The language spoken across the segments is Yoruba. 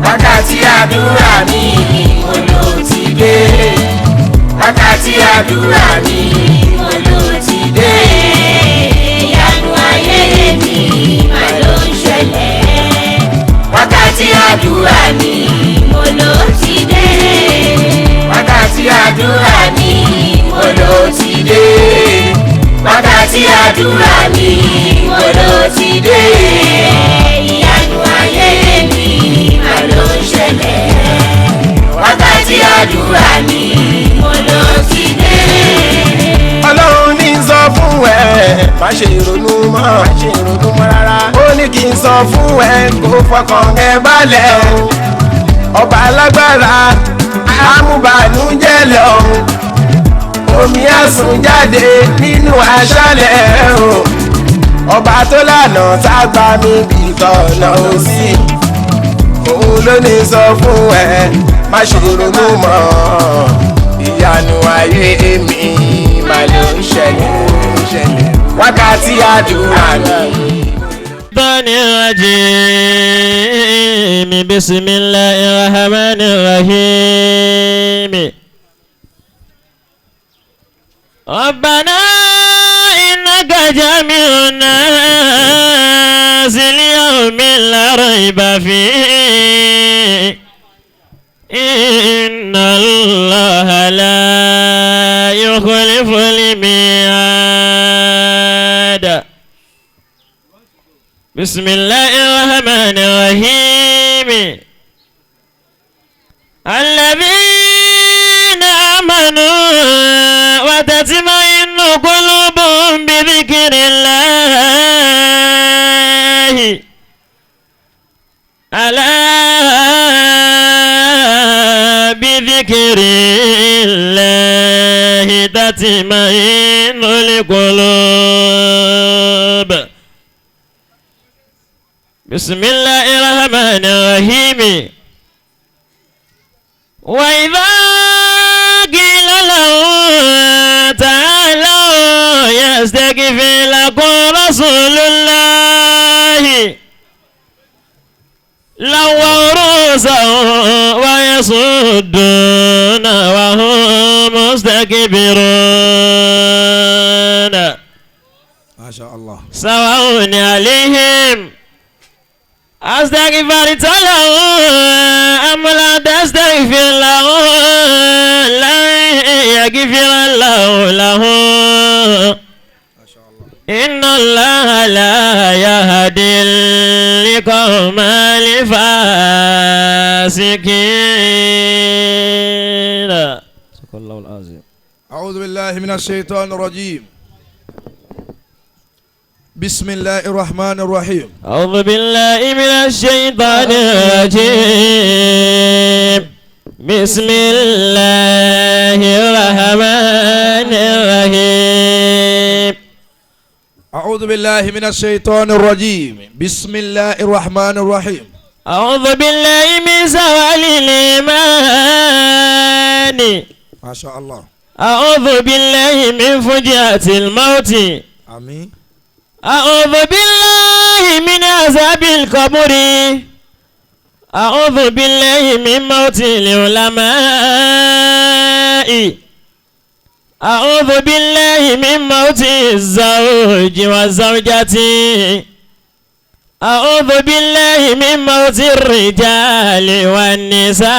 Wákàtí àdúrà mi mo ló ti dé. Wákàtí àdúrà mi mo ló ti dé. Ìyanu ayé mi mà ló ń ṣẹlẹ̀. Wákàtí àdúrà mi, Mo ló ti dé. Wákàtí àdúrà mi mo ló ti dé. Wákàtí àdúrà mi mo ló ti dé. Ìyanu ayé mi mà ló ń ṣẹlẹ̀. Wákàtí àdúrà mi. Mo ló ti dé. Ọlọ́run ní sọ fún ẹ, má ṣe ronú mọ́, má ṣe ronú mọ́ rárá. Ó ní kí n sọ fún ẹ, kó fọkàn ẹ balẹ̀ o. Ọba alágbára amúbànújẹ́ lọ, omi àsùn jáde nínú aṣálẹ̀ o. Ọba tó lànà ságbá mi bí tọ̀nà òsì, òun ló ní sọ fún ẹ, má ṣe ronú mọ́. Ìyanu ayé mi má ló ń ṣẹlẹ̀. Wákàtí àdúrà mi. الشيطان الرجيم. بسم الله الرحمن الرحيم. ربنا إنك جامع الناس ليوم لا ريب فيه، إن الله لا يخلف الميعاد. بسم الله الرحمن الرحيم. الذين آمنوا وتطمئن قلوبهم بذكر الله، ألا بذكر الله تطمئن القلوب. بسم الله الرحمن الرحيم. وإذا قيل لهم تعالوا يستغفر لكم رسول الله لووا رؤوسهم ويصدون وهم مستكبرون. ما شاء الله. سواء عليهم أستغفرت لهم أم لا تستغفر لهم، لن يغفر الله لهم، ما شاء الله. إن الله لا يهدي القوم الفاسقين. صدق الله العظيم. أعوذ بالله من الشيطان الرجيم. بسم الله الرحمن الرحيم. أعوذ بالله من الشيطان الرجيم. بسم الله الرحمن الرحيم. أعوذ بالله من الشيطان الرجيم. بسم الله الرحمن الرحيم. أعوذ بالله من زوال الإيمان. ما شاء الله. أعوذ بالله من فجأة الموت. آمين. أعوذ بالله من عذاب القبر. أعوذ بالله من موت العلماء. أعوذ بالله من موت الزوج والزوجة. أعوذ بالله من موت الرجال والنساء.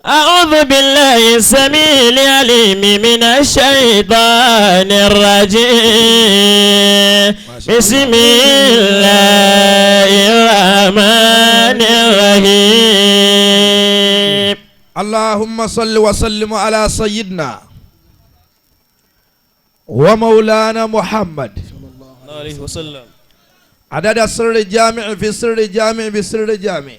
أعوذ بالله السميع العليم من الشيطان الرجيم. بسم الله الرحمن الرحيم. اللهم صل وسلم على سيدنا ومولانا محمد عليه وسلم. عدد سر الجامع في سر الجامع في سر الجامع.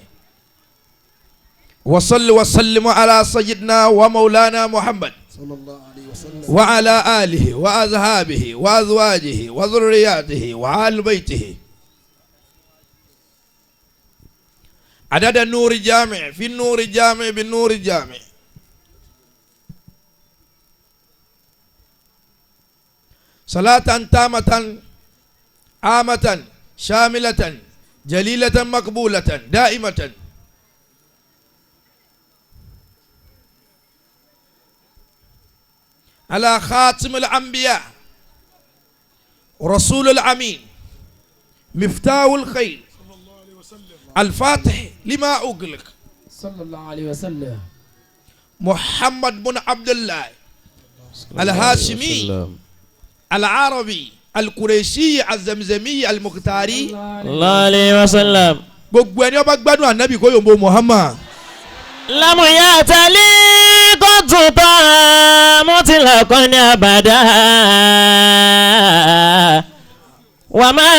وصل وسلم على سيدنا ومولانا محمد صلى الله عليه وسلم وعلى آله وأصحابه وأزواجه وذرياته وآل بيته. عدد النور الجامع في النور الجامع بالنور الجامع. Salatan tamatan amatan shamilatan jalilatan makbulatan daimatan. Ala khatimil anbiya rasulul amin miftahul khair al-fatih lima ughliq sallallahu alayhi wa sallam Muhammad bin Abdullah al-Hashimi al-Arabi al-Qurayshi al-Zamzami al-Mukhtari sallallahu alayhi wa sallam. Gbogbo ẹni ó bá gbádùn Ànábì kó yòǹbó Muhammad. Lamu ya'tali qatba mutlaqan abada wa ma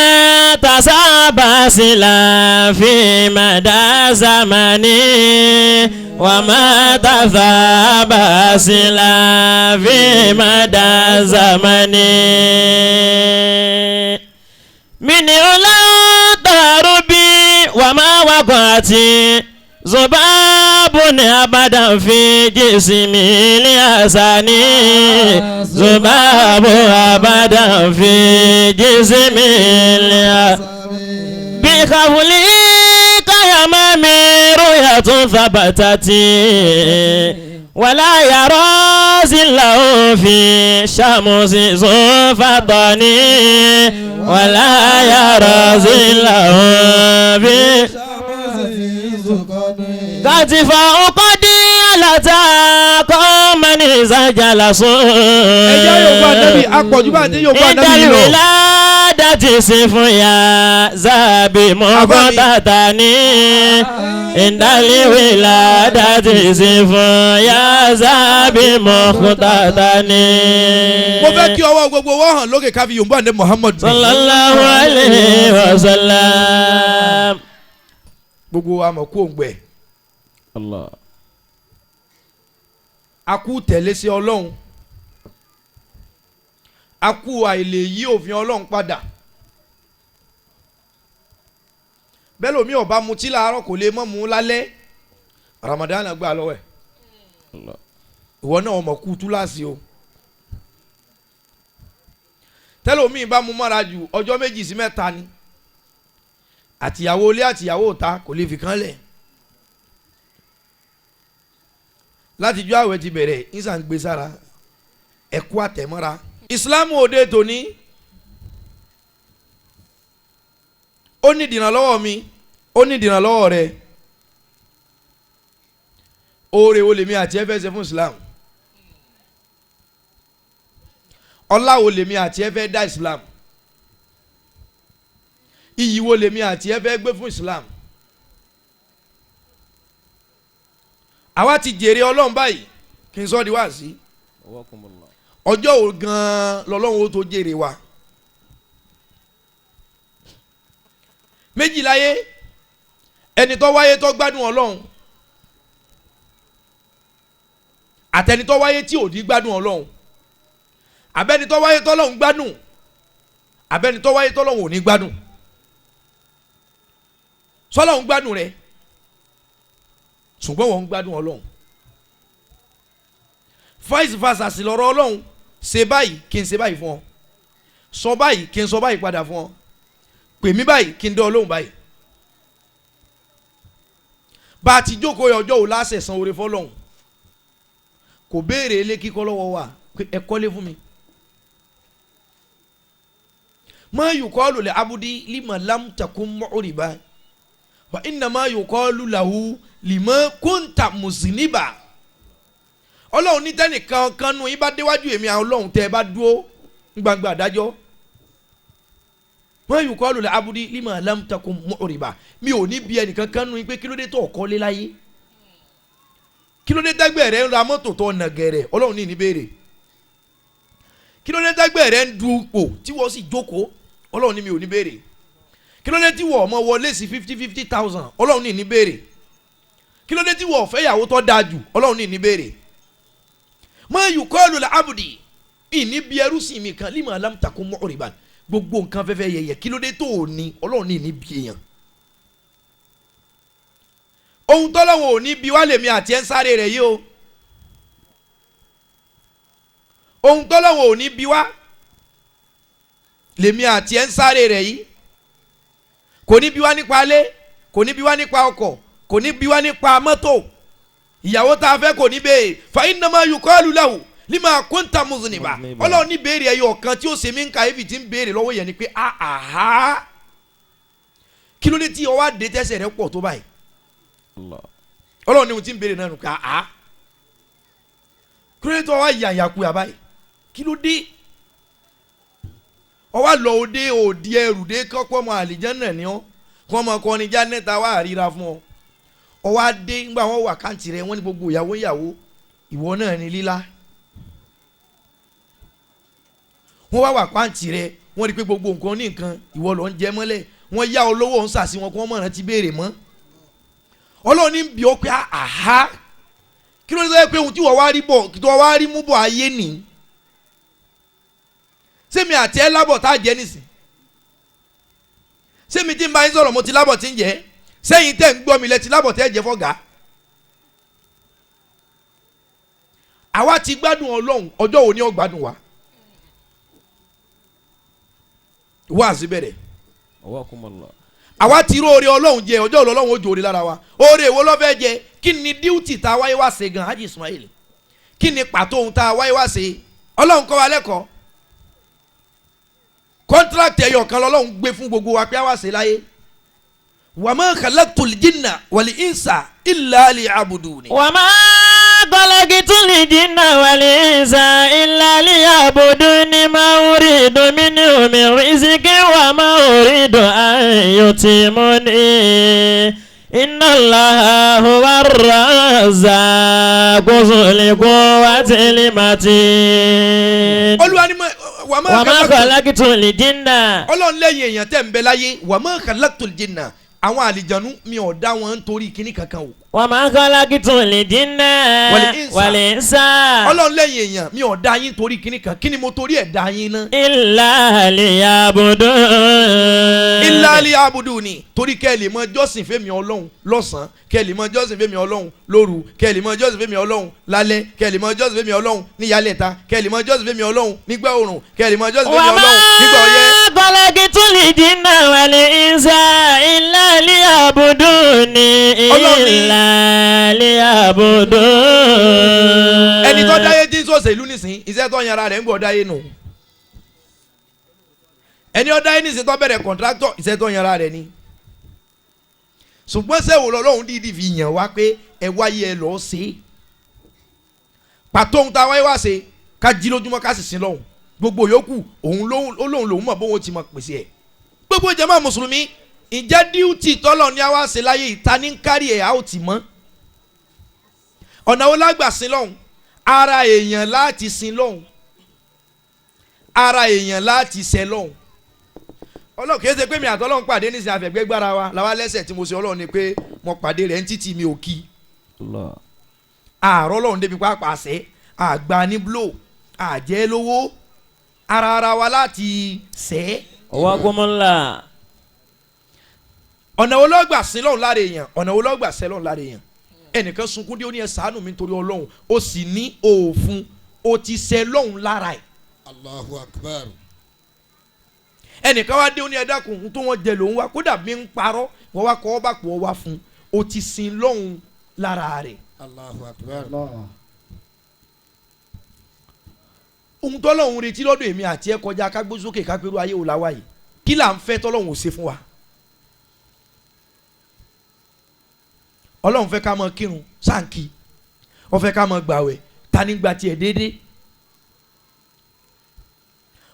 tasaba sila fi mada zamani wa ma tasaba sila fi mada zamani min ula tarubi wa ma waqati zubabun abadan fi jismi liasani zubabun abadan fi jismi liasani bi khawli kayamami ru'yatun thabatati wala yara zillahu fi shamsi zufatani wala yara zillahu fi katifa ukodi alata kọ́mọ́nì ìsàjàlá sùn. Ẹ jẹ́ yóò Ànábì apọ̀jù bá dé yóò Ànábì lọ. Ìdálùwìlá dàtí sí fún ya zábì mọ́kọ́ tàtà ní. Ìdálùwìlá dàtí sí fún ya zábì mọ́kọ́ tàtà ní. Mo fẹ́ kí ọwọ́ gbogbo wọ́n hàn lókè káfí yòǹbó àná Muhammad. Sallallahu alayhi wa sallam. Gbogbo wa mọ̀ kú òǹgbẹ. Allah. A kú tẹ̀lé sí Ọlọ́run, a kú àìlè yí òfin Ọlọ́run padà. Bẹ́ẹ̀ lómi ọba mutí láàárọ̀ kò lè mọ́ mu lálẹ́. Ramadan gbà lọ́wọ́ ẹ̀. Ìwọ náà ọmọ kú túláàsì o. Tẹ́lómi bá mu mọ́ra jù ọjọ́ 2 sí 3 ni. Àtìyàwó ilé àtìyàwó ìta kò lè fi kán lẹ̀. Látijọ́ àwẹ̀ ti bẹ̀rẹ̀ ìsà ń gbé sára ẹ̀kú àtẹ̀mọ́ra. Ìsìláàmù òde tòní ó ní ìdìnnà lọ́wọ́ mi, ó ní ìdìnnà lọ́wọ́ rẹ. Oore wo lèmi àti ẹ fẹ́ ṣe fún Islam? Ọlá wo lèmi àti ẹ fẹ́ dá Islam? Iyì wo lèmi àti ẹ fẹ́ gbé fún Islam? Àwa ti jèrè Ọlọ́run báyìí kí n sọ di wá sí. Ọjọ́ wo gan-an lọ́lọ́run ó tó jèrè wa? Méjì láyé, ẹni tó wáyé tó gbádùn Ọlọ́run àtẹni tó wáyé tí ò ní gbádùn Ọlọ́run, àbẹ́ni tó wáyé tọ́lọ́run gbádùn, àbẹ́ni tó wáyé tọ́lọ́run ò ní gbádùn. Sọlọ́run gbádùn rẹ, ṣùgbọ́n wọ́n ń gbádùn Ọlọ́run. Vice versa sì lọ́rọ̀ Ọlọ́run. Ṣe báyìí kí n ṣe báyìí fún ọ, sọ báyìí kí n sọ báyìí padà fún ọ, pè mí báyìí kí n dán Ọlọ́run báyìí. Bá a ti jókòó ọjọ́ òun láṣẹ san oore fọlọ́run. Kò béèrè ilé kíkọ́ lọ́wọ́ wa pé ẹ kọ́lé fún mi. Ma yuqalu li abudi lima lam takun mu'riba wa innama yuqalu lahu lima kunta muziniba. Ọlọ́run ní tẹ́nìkan kan nù yín bá déwájú èmi àwọn Ọlọ́run tẹ́ ẹ bá dúró gbangba àdájọ́. Ma yuqalu li abudi lima lam takun mu'riba. Mi ò ní bí ẹnìkan kan nù yín pé kí ló dé tó ọ̀kọ́lé láyé, kí ló dé dágbé rẹ ń ra mọ́tò tó ọ̀nà gẹ̀rẹ̀. Ọlọ́run ní ìbéèrè. Kí ló dé dágbé rẹ ń du ipò tí wọ́n sì jókòó. Ọlọ́run ní mi ò ní béèrè. Kí ló dé tí wọ́n ọmọ wọlé sí 50,000. Ọlọ́run ní ní béèrè. Kí ló dé tí wọ́n fẹ́ ìyàwó tó dáa jù. Ọlọ́run ní ní béèrè. Ma yuqalu li abdi ìní bí ẹrú sí mi kan lima lam takun mu'riban. Gbogbo nǹkan fẹ́fẹ́ yẹyẹ kí ló dé tó o ní. Ọlọ́run ní ní bí èèyàn. Ohun tọ́lọ́wọ̀n ò ní bí wá lèmi àti ẹ̀ ń sáré rẹ̀ yìí o. Ohun tọ́lọ́wọ̀n ò ní bí wá Lèmi àti ẹ̀ ń sáré rẹ̀ yìí. Kò ní bí wá nípa alé, kò ní bí wá nípa ọkọ̀, kò ní bí wá nípa mọ́tò. Ìyàwó tá a fẹ́ kò ní béèrè. Fa innama yuqalu lahu lima kunta muzniba. Ọlọ́run ní béèrè ẹyọ kan tí ó ṣe mí ń ka ebi tí ń béèrè lọ́wọ́ yẹn ni pé àhá. Kí ló dé tí ọwọ́ àdé tẹ́sẹ̀ rẹ pọ̀ tó báyìí? Ọlọ́run ní ohun tí ń béèrè náà nù ká àá. Kí ló dé tí ọwọ́ àyàyàkuyà báyìí? Kí ló dé? Ọwọ́ lọ òde òdi ẹrù dé kọ́kọ́ ọmọ àlìjánà ni ọ́ kọ́ ọmọ kọrin jánẹ́ta wà ríra fún ọ. Ọwọ́ adé ńgbà wọn wà káǹtì rẹ wọ́n ní gbogbo ìyàwó ìyàwó ìwọ náà ní lílá. Wọ́n wá wà káǹtì rẹ wọ́n rí pé gbogbo nǹkan ní nǹkan ìwọ lọ ń jẹ mọ́lẹ̀ wọ́n yá olówó ń sàsí wọn kí wọ́n mọ̀ràn ti béèrè mọ́. Ọlọ́run ní bí ó pé àhá kí ló dé pé ohun tí wọ́n wá rí bọ̀ tí wọ́n wá rí mú bọ̀ ayé nìyí. Sẹ́mi àti ẹ lábọ̀ tá a jẹ nísìn. Sẹ́mi tí ń bá yín sọ̀rọ̀ mo ti lábọ̀ tí ń jẹ. Sẹ́yìn tẹ́ ń gbọ́ mi lẹ ti lábọ̀ tẹ́ jẹ fọ́gà. Àwa ti gbádùn Ọlọ́run ọjọ́ wo ni ó gbádùn wa? Wá sí bẹ̀rẹ̀. Àwa ti rí oore Ọlọ́run jẹ ọjọ́ Ọlọ́run ó jòrè lára wa. Oore èwo ló fẹ́ jẹ? Kí ni díútì tá a wáyé wá ṣe gan Haji Ismail? Kí ni pàtó ohun tá a wáyé wá ṣe? Ọlọ́run kọ́ wa lẹ́kọ̀ọ́. Contract ẹyọ kan lọ́lọ́run gbé fún gbogbo wa pé a wá ṣe láyé. Wa ma khalaqtul jinna wal insa illa liya'buduni. Wa ma khalaqtul jinna wal insa illa liya'buduni ma uridu minhum min rizqin wa ma uridu an yutimuni. Inna Allaha huwa ar-razzaqu dhul quwwatil matin. Olúwa ni wa ma khalaqtul jinna. Ọlọ́run lẹ́yìn èèyàn tẹ́ ń bẹ láyé wa ma khalaqtul jinna àwọn àlìjànú mi ò dá wọn nítorí kíní kankan o. Wa ma khalaqtul jinna wal insa. Ọlọ́run lẹ́yìn èèyàn mi ò dá yín torí kíní kan kí ni mo torí ẹ̀ dá yín ná. Illa liya'budun. Illa liya'buduni torí kẹ́ ẹ lè mọ jọ́sìn fẹ́mi Ọlọ́run lọ́sàn-án kẹ́ ẹ lè mọ jọ́sìn fẹ́mi Ọlọ́run lóru kẹ́ ẹ lè mọ jọ́sìn fẹ́mi Ọlọ́run lálẹ́ kẹ́ ẹ lè mọ jọ́sìn fẹ́mi Ọlọ́run níyàlẹ́ta kẹ́ ẹ lè mọ jọ́sìn fẹ́mi Ọlọ́run nígbà òrùn kẹ́ ẹ lè mọ jọ́sìn fẹ́mi Ọlọ́run nígbà ọyẹ́. Wa ma khalaqtul jinna wal insa illa liya'buduni illa liya'budun. Ẹni tó dáyé tí ń sọ̀sẹ̀ ìlú nísìnyí iṣẹ́ tó yanra rẹ̀ ń gbọ́ dáyé nù. Ẹni ó dáyé nísìnyí tó bẹ̀rẹ̀ kọ̀ǹtráktọ̀ iṣẹ́ tó yanra rẹ̀ ni. Ṣùgbọ́n sẹ́wọ̀n lọ́lọ́run dídì fi yàn wá pé ẹ wáyé ẹ lọ́ọ́ ṣe é. Pàtó ohun tá a wáyé wá ṣe ká jí lójúmọ́ ká sì sin lọ́hùn. Gbogbo yòókù òun lóun lòun mọ̀ bóun ti mọ̀ pèsè ẹ̀. Gbogbo jàmá mùsùlùmí ǹjẹ́ díútì tọ́lọ̀ ní a wá ṣe láyé ìta ní kárí ẹ̀ á ò tì mọ́. Ọ̀nà wo lágbà sin lọ́hùn? Ara èèyàn láti sin lọ́hùn. Ara èèyàn láti ṣẹ lọ́hùn. Ọlọ́run kìí ṣe pé mi àtọ́lọ́hún pàdé nísìnyí àfẹ̀gbẹ́ gbára wa làwa lẹ́sẹ̀ tí mo ṣe Ọlọ́run ni pé mo pàdé rẹ̀ ń títì mi ò kí. Àárọ̀ Ọlọ́run débi pápá àṣẹ àgbà ní blow àjẹ́ lówó ara wa láti ṣẹ́. Ọwọ́ gómìnà. Ọ̀nà wo ló gbà sin lọ́hùn lára èèyàn? Ọ̀nà wo ló gbà ṣẹ lọ́hùn lára èèyàn? Ẹnìkan sunkún dé ó ní ẹ ṣàánú mi nítorí Ọlọ́run ó sì ní òfun ó ti ṣẹ lọ́hùn lára ẹ̀. Allahu Akbar. Ẹnìkan wá dé ó ní ẹ dákun tó wọ́n jẹ lòun wá kódà mi ń parọ́ wọ́n wá kọ́ ọ́ bá pọ̀ wá fún ó ti sin lọ́hùn lára rẹ̀. Allahu Akbar. Ohun tọ́lọ́hun retí lọ́dọ̀ èmi àti ẹ kọjá kágbósókè kápẹ́rú ayé wò láwàyè kí là ń fẹ́ tọ́lọ́hun ò ṣe fún wa. Ọlọ́run fẹ́ ká mọ kírun sáǹkì ó fẹ́ ká mọ gbàwẹ̀ ta ní gba tiẹ̀ déédéé.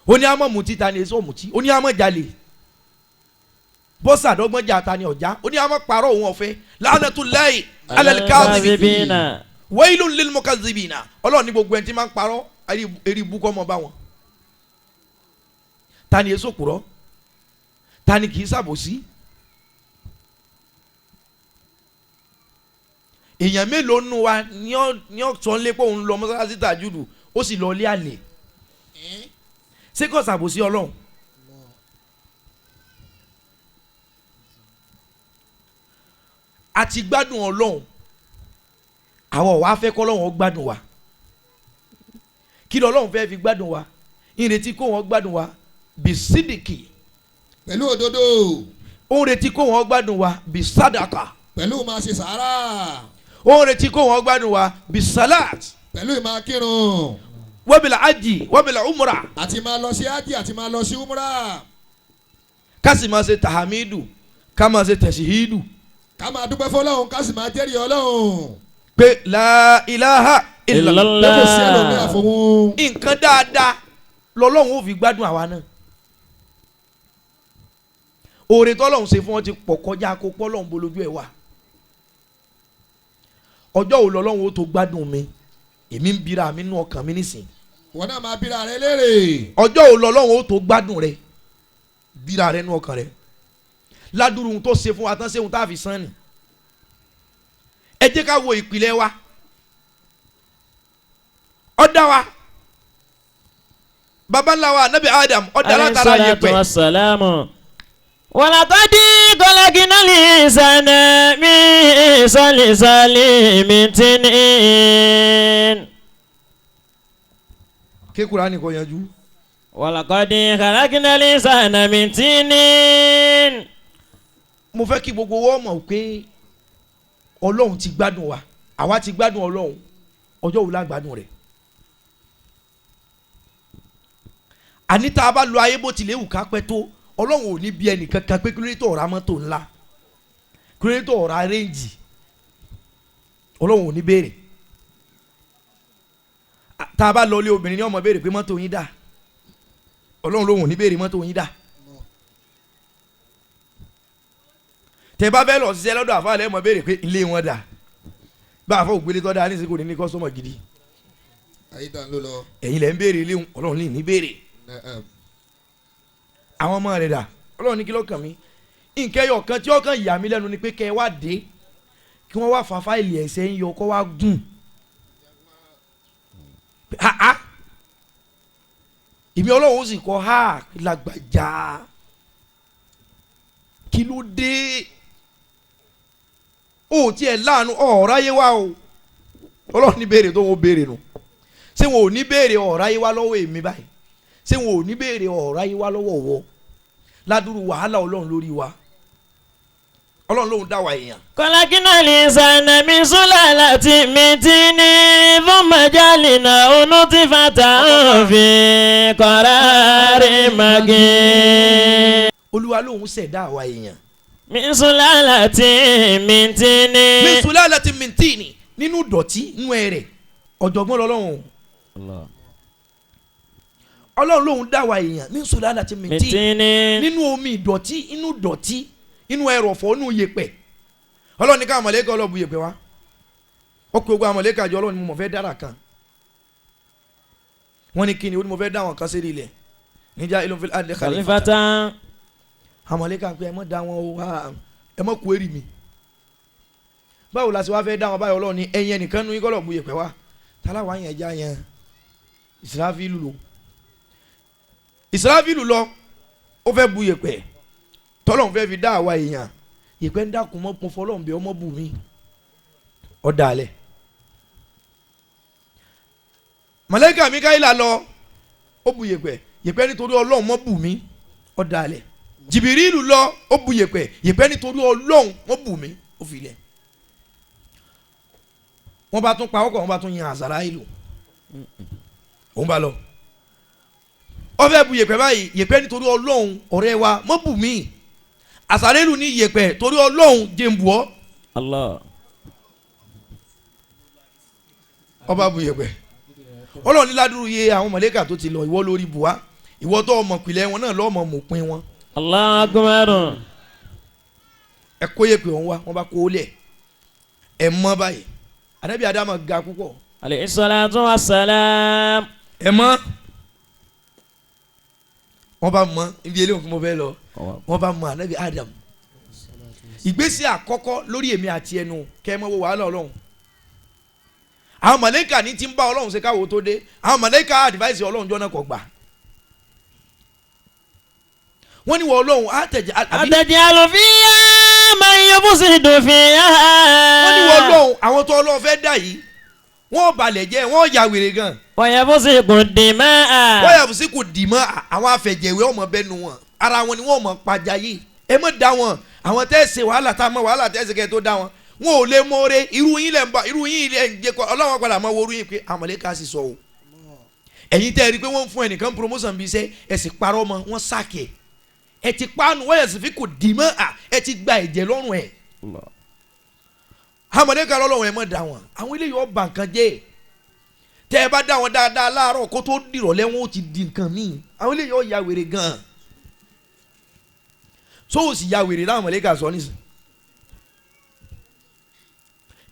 Ó ní àmọ́ mutí ta ni èso mutí ó ní àmọ́ jalè bọ́sà dọ́gbọ́n jà ta ni ọ̀já ó ní àmọ́ parọ́ òun ọ̀fẹ́ la'natullahi alal kadhibina wailun lil mukazzibina. Ọlọ́run ní gbogbo ẹni tí máa ń parọ́ eré ibú kọ́ mọ́ bá wọn. Ta ni èso kúrọ́ ta ni kì í ṣàbòsí. Èèyàn mélòó nu wa ní ọ sọ lé pé òun lọ mọ́sálásí tàjúdù ó sì lọ lé àlè ṣé kò ṣàbòsí Ọlọ́run. A ti gbádùn Ọlọ́run àwọn wàá fẹ́ kọ́ Ọlọ́run ó gbádùn wa kí lọ́lọ́run fẹ́ fi gbádùn wa ìrètí kó wọn gbádùn wa Bisidiki. Pẹ̀lú òdodo. Ó ń retí kó wọ́n gbádùn wa bisadaka. Pẹ̀lú máa ṣe sàárà. Ó ń retí kó wọ́n gbádùn wa bisalat. Pẹ̀lú ìmáa kírun. Wabila aji wabila umra. Àti máa lọ sí aji àti máa lọ sí umra. Ká sì máa ṣe tahamidu, ká máa ṣe tẹ̀síhídù. Ká máa dúpẹ́ fọlọ́hún, ká sì máa jẹ́rìí Ọlọ́hun. Pé la ilaha illallah. Pé kò sí ẹlòmíì àfọwọ́n. Nǹkan dáadáa lọ́lọ́hun ó fi gbádùn àwa náà. Oore tọ́lọ́hun ṣe fún wọn ti pọ̀ kọjá kó pọ́lọ́hun bolójú ẹ̀ wà. Ọjọ́ wo lọ́lọ́hun ó tó gbádùn mi? Èmi ń bira mi nú ọkàn mi nísìn. Wọ́n náà máa bira rẹ léèrè. Ọjọ́ wo lọ́lọ́hun ó tó gbádùn rẹ? Bira rẹ nú ọkàn rẹ. Ládùúrú ohun tó ṣe fún wa tán ṣé ohun tá a fi san ni. Ẹ jẹ́ ká wo ìpìlẹ̀ wa. Ó dá wa. Baba ńlá wa Nabi Adam ó dá látara yẹ̀pẹ̀. ولقد خلقنا الإنسان من صلصال من طين. Ké Kùránì kó yanjú. ولقد خلقنا الإنسان من طين. Mo fẹ́ kí gbogbo wọn mọ̀ pé Ọlọ́run ti gbádùn wa, àwa ti gbádùn Ọlọ́run, ọjọ́ wo la gbádùn rẹ̀? Àní tá a bá lo ayé bó tilẹ̀ wù ká pẹ́ tó, Ọlọ́run ò ní bí ẹnìkan kan pé kílódé tó ọ̀rá mọ́tò ńlá, kílódé tó ọ̀rá rẹ́ǹjì, Ọlọ́run ò ní béèrè. Tá a bá lọ ilé obìnrin ní ọmọ béèrè pé mọ́tò yín dà, Ọlọ́run lòun ò ní béèrè mọ́tò yín dà. Tẹ bá fẹ́ lọ ṣiṣẹ́ lọ́dọ̀ àfa lẹ́mọ̀ béèrè pé ilé wọn dà, bá àfa ògbélé tọ́ da ní ìsìnkú ní kọ́sọ́mọ̀ gidi. Ẹ̀yin lẹ́ ń béèrè ilé Ọlọ́run ní ní béèrè. Àwọn ọmọ rẹ̀ dà, Ọlọ́run ní kí ló kàn mí. Nǹkan ẹyọ kan tí ó kàn yà mí lẹ́nu ni pé kẹ́ ẹ wá dé kí wọ́n wá fa fáìlì ẹ̀sẹ̀ ń yọ kó wá gùn. Ìmí Ọlọ́run sì kọ́ ha lágbàjá, kí ló dé? Ó tiẹ̀ láàánú ọ̀rọ̀ ayé wa o. Ọlọ́run ní béèrè tó ń béèrè nù. Ṣé wọn ò ní béèrè ọ̀rọ̀ ayé wa lọ́wọ́ èmi báyìí? Ṣé wọn ò ní béèrè ọ̀rọ̀ ayé wa lọ́wọ́ wọ? Ládùúrú wàhálà Ọlọ́run lórí wa. Ọlọ́run lòun dá wa èèyàn. Khalaqna al-insana min sulalatin min tinin thumma ja'alnahu nutfatan fi qararin makin. Olúwa lòun ṣẹ̀dá àwa èèyàn. Min sulalatin min tinin. Min sulalatin min tinin, nínú dọ̀tí nínú ẹrẹ̀, ọ̀jọ̀gbọ́n lọ́lọ́run. Ọlọ́run lòun dá wa èèyàn min sulalatin min tinin, nínú omi ìdọ̀tí, inú dọ̀tí, inú ẹrọ̀fọ̀, inú yẹ̀pẹ̀. Ọlọ́run ní ká àmọ̀lẹ́kà ọlọ́bu yẹ̀pẹ̀ wá. Ó pe gbogbo àmọ̀lẹ́kà jọ, Ọlọ́run ni mo fẹ́ dára kan. Wọ́n ní kíni, ó ní mo fẹ́ dá àwọn kan sí ilẹ̀. Níjà ilé òfin adé khalifatan. Àmọ̀lẹ́kà pé ẹ mọ̀ dá wọn o, ẹ mọ̀ kú èrì mi. Báwo la ṣe wá fẹ́ dá wọn báyọ̀? Ọlọ́run ní ẹ̀yẹ nìkan nu ikọ́ lọ́bu yẹ̀pẹ̀ wá. Tálá wà yẹn já yẹn. Ìsìráfílù lọ. Ìsìráfílù lọ, ó fẹ́ bu yẹ̀pẹ̀. Tọ́lọ́hún fẹ́ fi dá àwa èèyàn. Yẹ̀pẹ̀ ń dákun mọ́, mo fọlọ́hún bí ọmọ bù mí. Ó dalẹ̀. Màláíkà Míkáílà lọ, ó bu yẹ̀pẹ̀. Yẹ̀pẹ̀ nítorí Ọlọ́hun mọ́ bù mí. Ó dalẹ̀. Jìbìrìlù lọ, ó bu yẹ̀pẹ̀. Yẹ̀pẹ̀ nítorí Ọlọ́hun mọ́ bù mí. Ó fi lẹ̀. Wọ́n bá tún pa ọkọ̀, wọ́n bá tún yan Àsàráìlù. Òun bá lọ. Ó fẹ́ bu yẹ̀pẹ̀ báyìí. Yẹ̀pẹ̀ nítorí Ọlọ́hun ọ̀rẹ́ wa mọ́ bù mí. Àsàrélù ní yẹ̀pẹ̀ torí Ọlọ́hun jẹ́ǹbù ọ́. Allah. Ọba bu yẹ̀pẹ̀. Ọlọ́run ní ládùúrú iye àwọn mọ̀lẹ́kà tó ti lọ, ìwọ lórí buwá, ìwọ tó ọmọ pìlẹ̀ wọn náà lọ́mọ mọ̀pin wọn. Allahu Akbar. Ẹ kó yẹ̀pẹ̀ wọn wá, wọn bá kó lẹ̀. Ẹ mọ́ báyìí. Ànábì Ádámù ga púpọ̀. Alayhi salatu wassalam. Ẹ mọ́. Wọ́n bá mọ ibi eléyìí mo fẹ́ lọ. Wọ́n bá mọ Ànábì Ádámù. Ìgbésẹ̀ àkọ́kọ́ lórí èmi àti ẹnu kẹ́ ẹ mọ́ wo wàhálà Ọlọ́run. Àwọn mọ̀lẹ́kà ní ti ń bá Ọlọ́run ṣe káwọ́ tó dé. Àwọn mọ̀lẹ́kà àdìváìsì Ọlọ́run jọ́nà kò gbà. Wọ́n ní wọ Ọlọ́run àtẹ̀jẹ́ àbí. Àtẹ̀jẹ́ àlùfíà máa ń yọ bùsùn dòfin. Wọ́n ní wọ Ọlọ́run àwọn tó Ọlọ́run fẹ́ dà yìí, wọ́n balẹ̀ jẹ́, wọ́n ya wèrè gan. Wọ́yẹ̀fọ́síkù dìmọ́. Wọ́yẹ̀fọ́síkù dìmọ́ àwọn afẹ̀jẹ̀wé ọmọ bẹ́ẹ̀ nu wọn ara wọn ni wọ́n mọ̀ pàjáyé ẹ mọ̀ dá wọn àwọn tẹ́ ṣe wàhálà tá a mọ̀ wàhálà tẹ́ ṣe kẹ́ tó dá wọn wọn ò lè mọ̀ọ́rẹ́ irú yín lẹ̀ ń bá irú yín lẹ̀ ń jẹ́ kọ́ ọlọ́wọ́n padà mọ̀ wo irú yín pé àmọ̀lẹ́ká sì sọ o ẹ̀yin tẹ́ ẹ rí i pé wọ́n ń fún ẹnìkan promotion bíi iṣẹ́ ẹ sì parọ́ mọ́ wọ́n sáàkì ẹ ti panu wọ́n yẹ̀ sì fi kò dì mọ́ à ẹ ti gba ẹ̀jẹ̀ lọ́rùn ẹ̀ àmọ̀lẹ́ká lọ́lọ́wọ́n ẹ mọ̀ dá wọn àwọn eléyìí ọba nǹkan jẹ́ tẹ́ ẹ bá dá wọn dáadáa láàárọ̀ kó tó dìrọ̀lẹ́ wọn ó ti di nǹkan míì àwọn eléyìí ó ya wèrè gan-an so sì ya wèrè láwọn mọ̀lẹ́kà sọ nísìn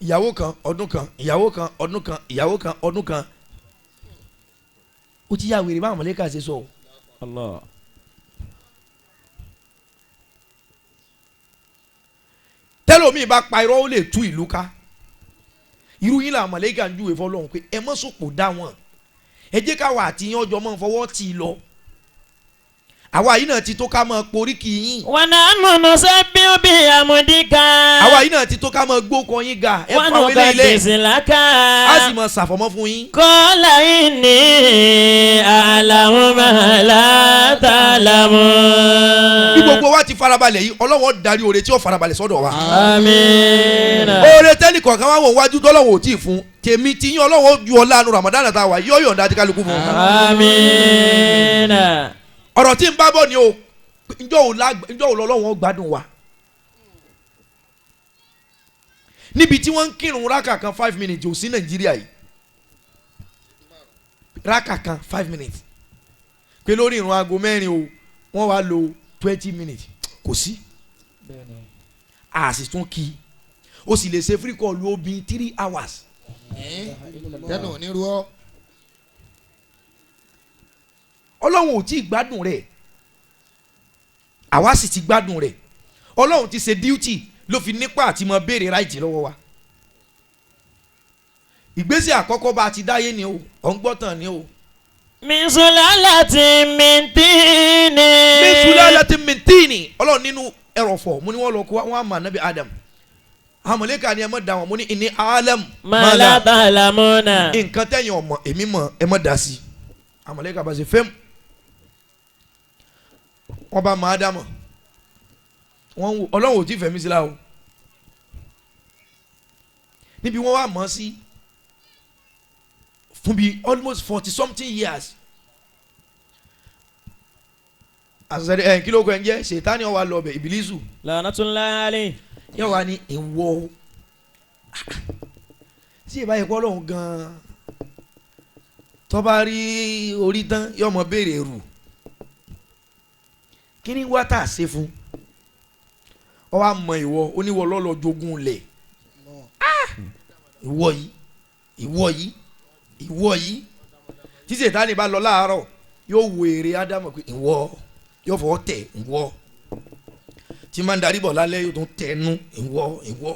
ìyàwó kan ọdún kan ìyàwó kan ọdún kan ìyàwó kan ọdún kan ó ti ya wèrè báwọn mọ̀lẹ́kà ṣe sọ. Allah. tẹ́lómi bá pa irọ́ ó lè tú ìlú ká irú yín làwọn mọ̀lẹ́kà ń júwe fọlọ́run pé ẹ mọ́ sòpò dá wọn ẹ jẹ́ káwa àti yín ọjọ́ mọ́ fọwọ́ tì í lọ àwa yìí náà ti tó ká máa poríkì yín. wọn náà nùnú sẹ́bí bí àmúdíkà. àwa yìí náà ti tó ká máa gbókọ yín ga ẹ fà wọlé ilé wọn nù kàdé a sì máa ṣàfọ̀mọ́ fún yín. kọ́lá ìní àlàmú màlá tàlámù. Bí gbogbo wa ti farabalẹ̀ yìí Ọlọ́run darí oore tí ó farabalẹ̀ sọ́dọ̀ wa. Àmín. Oore tẹ́lẹ̀ kọ̀ọ̀kan wá wọ̀ wájú tọ́lọ́run ò tí ì fún tèmi tí yín Ọlọ́run ju ọlá nu Ramadan tá a wà yóò yọ̀ǹda àti kálukú fún. Àmín. Ọ̀rọ̀ tí ń bá bọ̀ ni o njọ́ ò lọ́lọ́wọ́n gbádùn wa níbi tí wọ́n ń kírun rákà kan 5 minutes ò sí Nàìjíríà yìí rákà kan 5 minutes pé lórí ìrun aago 4 o wọ́n wá lo 20 minutes kò sí a sì tún kí o sì lè ṣe free call obìn 3 hours. tẹnu ò ní rú ọ. Ọlọ́run ò tí ì gbádùn rẹ̀ àwa sì ti gbádùn rẹ̀ Ọlọ́run ti ṣe duty ló fi nípa àti mọ béèrè ráìtì lọ́wọ́ wa ìgbésẹ̀ àkọ́kọ́ bá a ti dáyé ni o ọ̀ ń gbọ́tàn ni o. Minsulalati mintini. Minsulalati mintini Ọlọ́run nínú ẹrọ̀fọ̀ mo ní wọ́n lọ kó wọn àmà nábì Adam àmọ̀lẹ́kà ni ẹ mọ̀ dá wọn mo ní ìní alam. Mala talamuna. Nǹkan tẹ̀yìn ọmọ èmi mọ̀ ẹ mọ̀ dá sí àmọ̀lẹ́kà bá ṣe fẹ́m wọ́n bá máa dámọ̀ wọ́n wò Ọlọ́run ò tí fẹ̀mí sí la o níbi wọ́n wà mọ́ sí fún bí almost 40 something years àṣẹ ẹ kí ló kọ ẹ ń jẹ ṣètánì ó wá lọ bẹ ìbílísù La'natullahi alayhi yóò wá ní ìwọ tí ìbá yẹ kó Ọlọ́run gan-an tó bá rí orí tán yóò mọ béèrè rù kí ni wá tà ṣe fún ọ wá mọ ìwọ oníwọ lọ́lọ́ jogún lẹ̀ ìwọ yìí ìwọ yìí ìwọ yìí tí Sètánì bá lọ láàárọ̀ yóò wo èrè Ádámù pé ìwọ yóò fọwọ́ tẹ̀ ìwọ tí máa ń darí bọ̀ lálẹ́ yóò tún tẹnu ìwọ ìwọ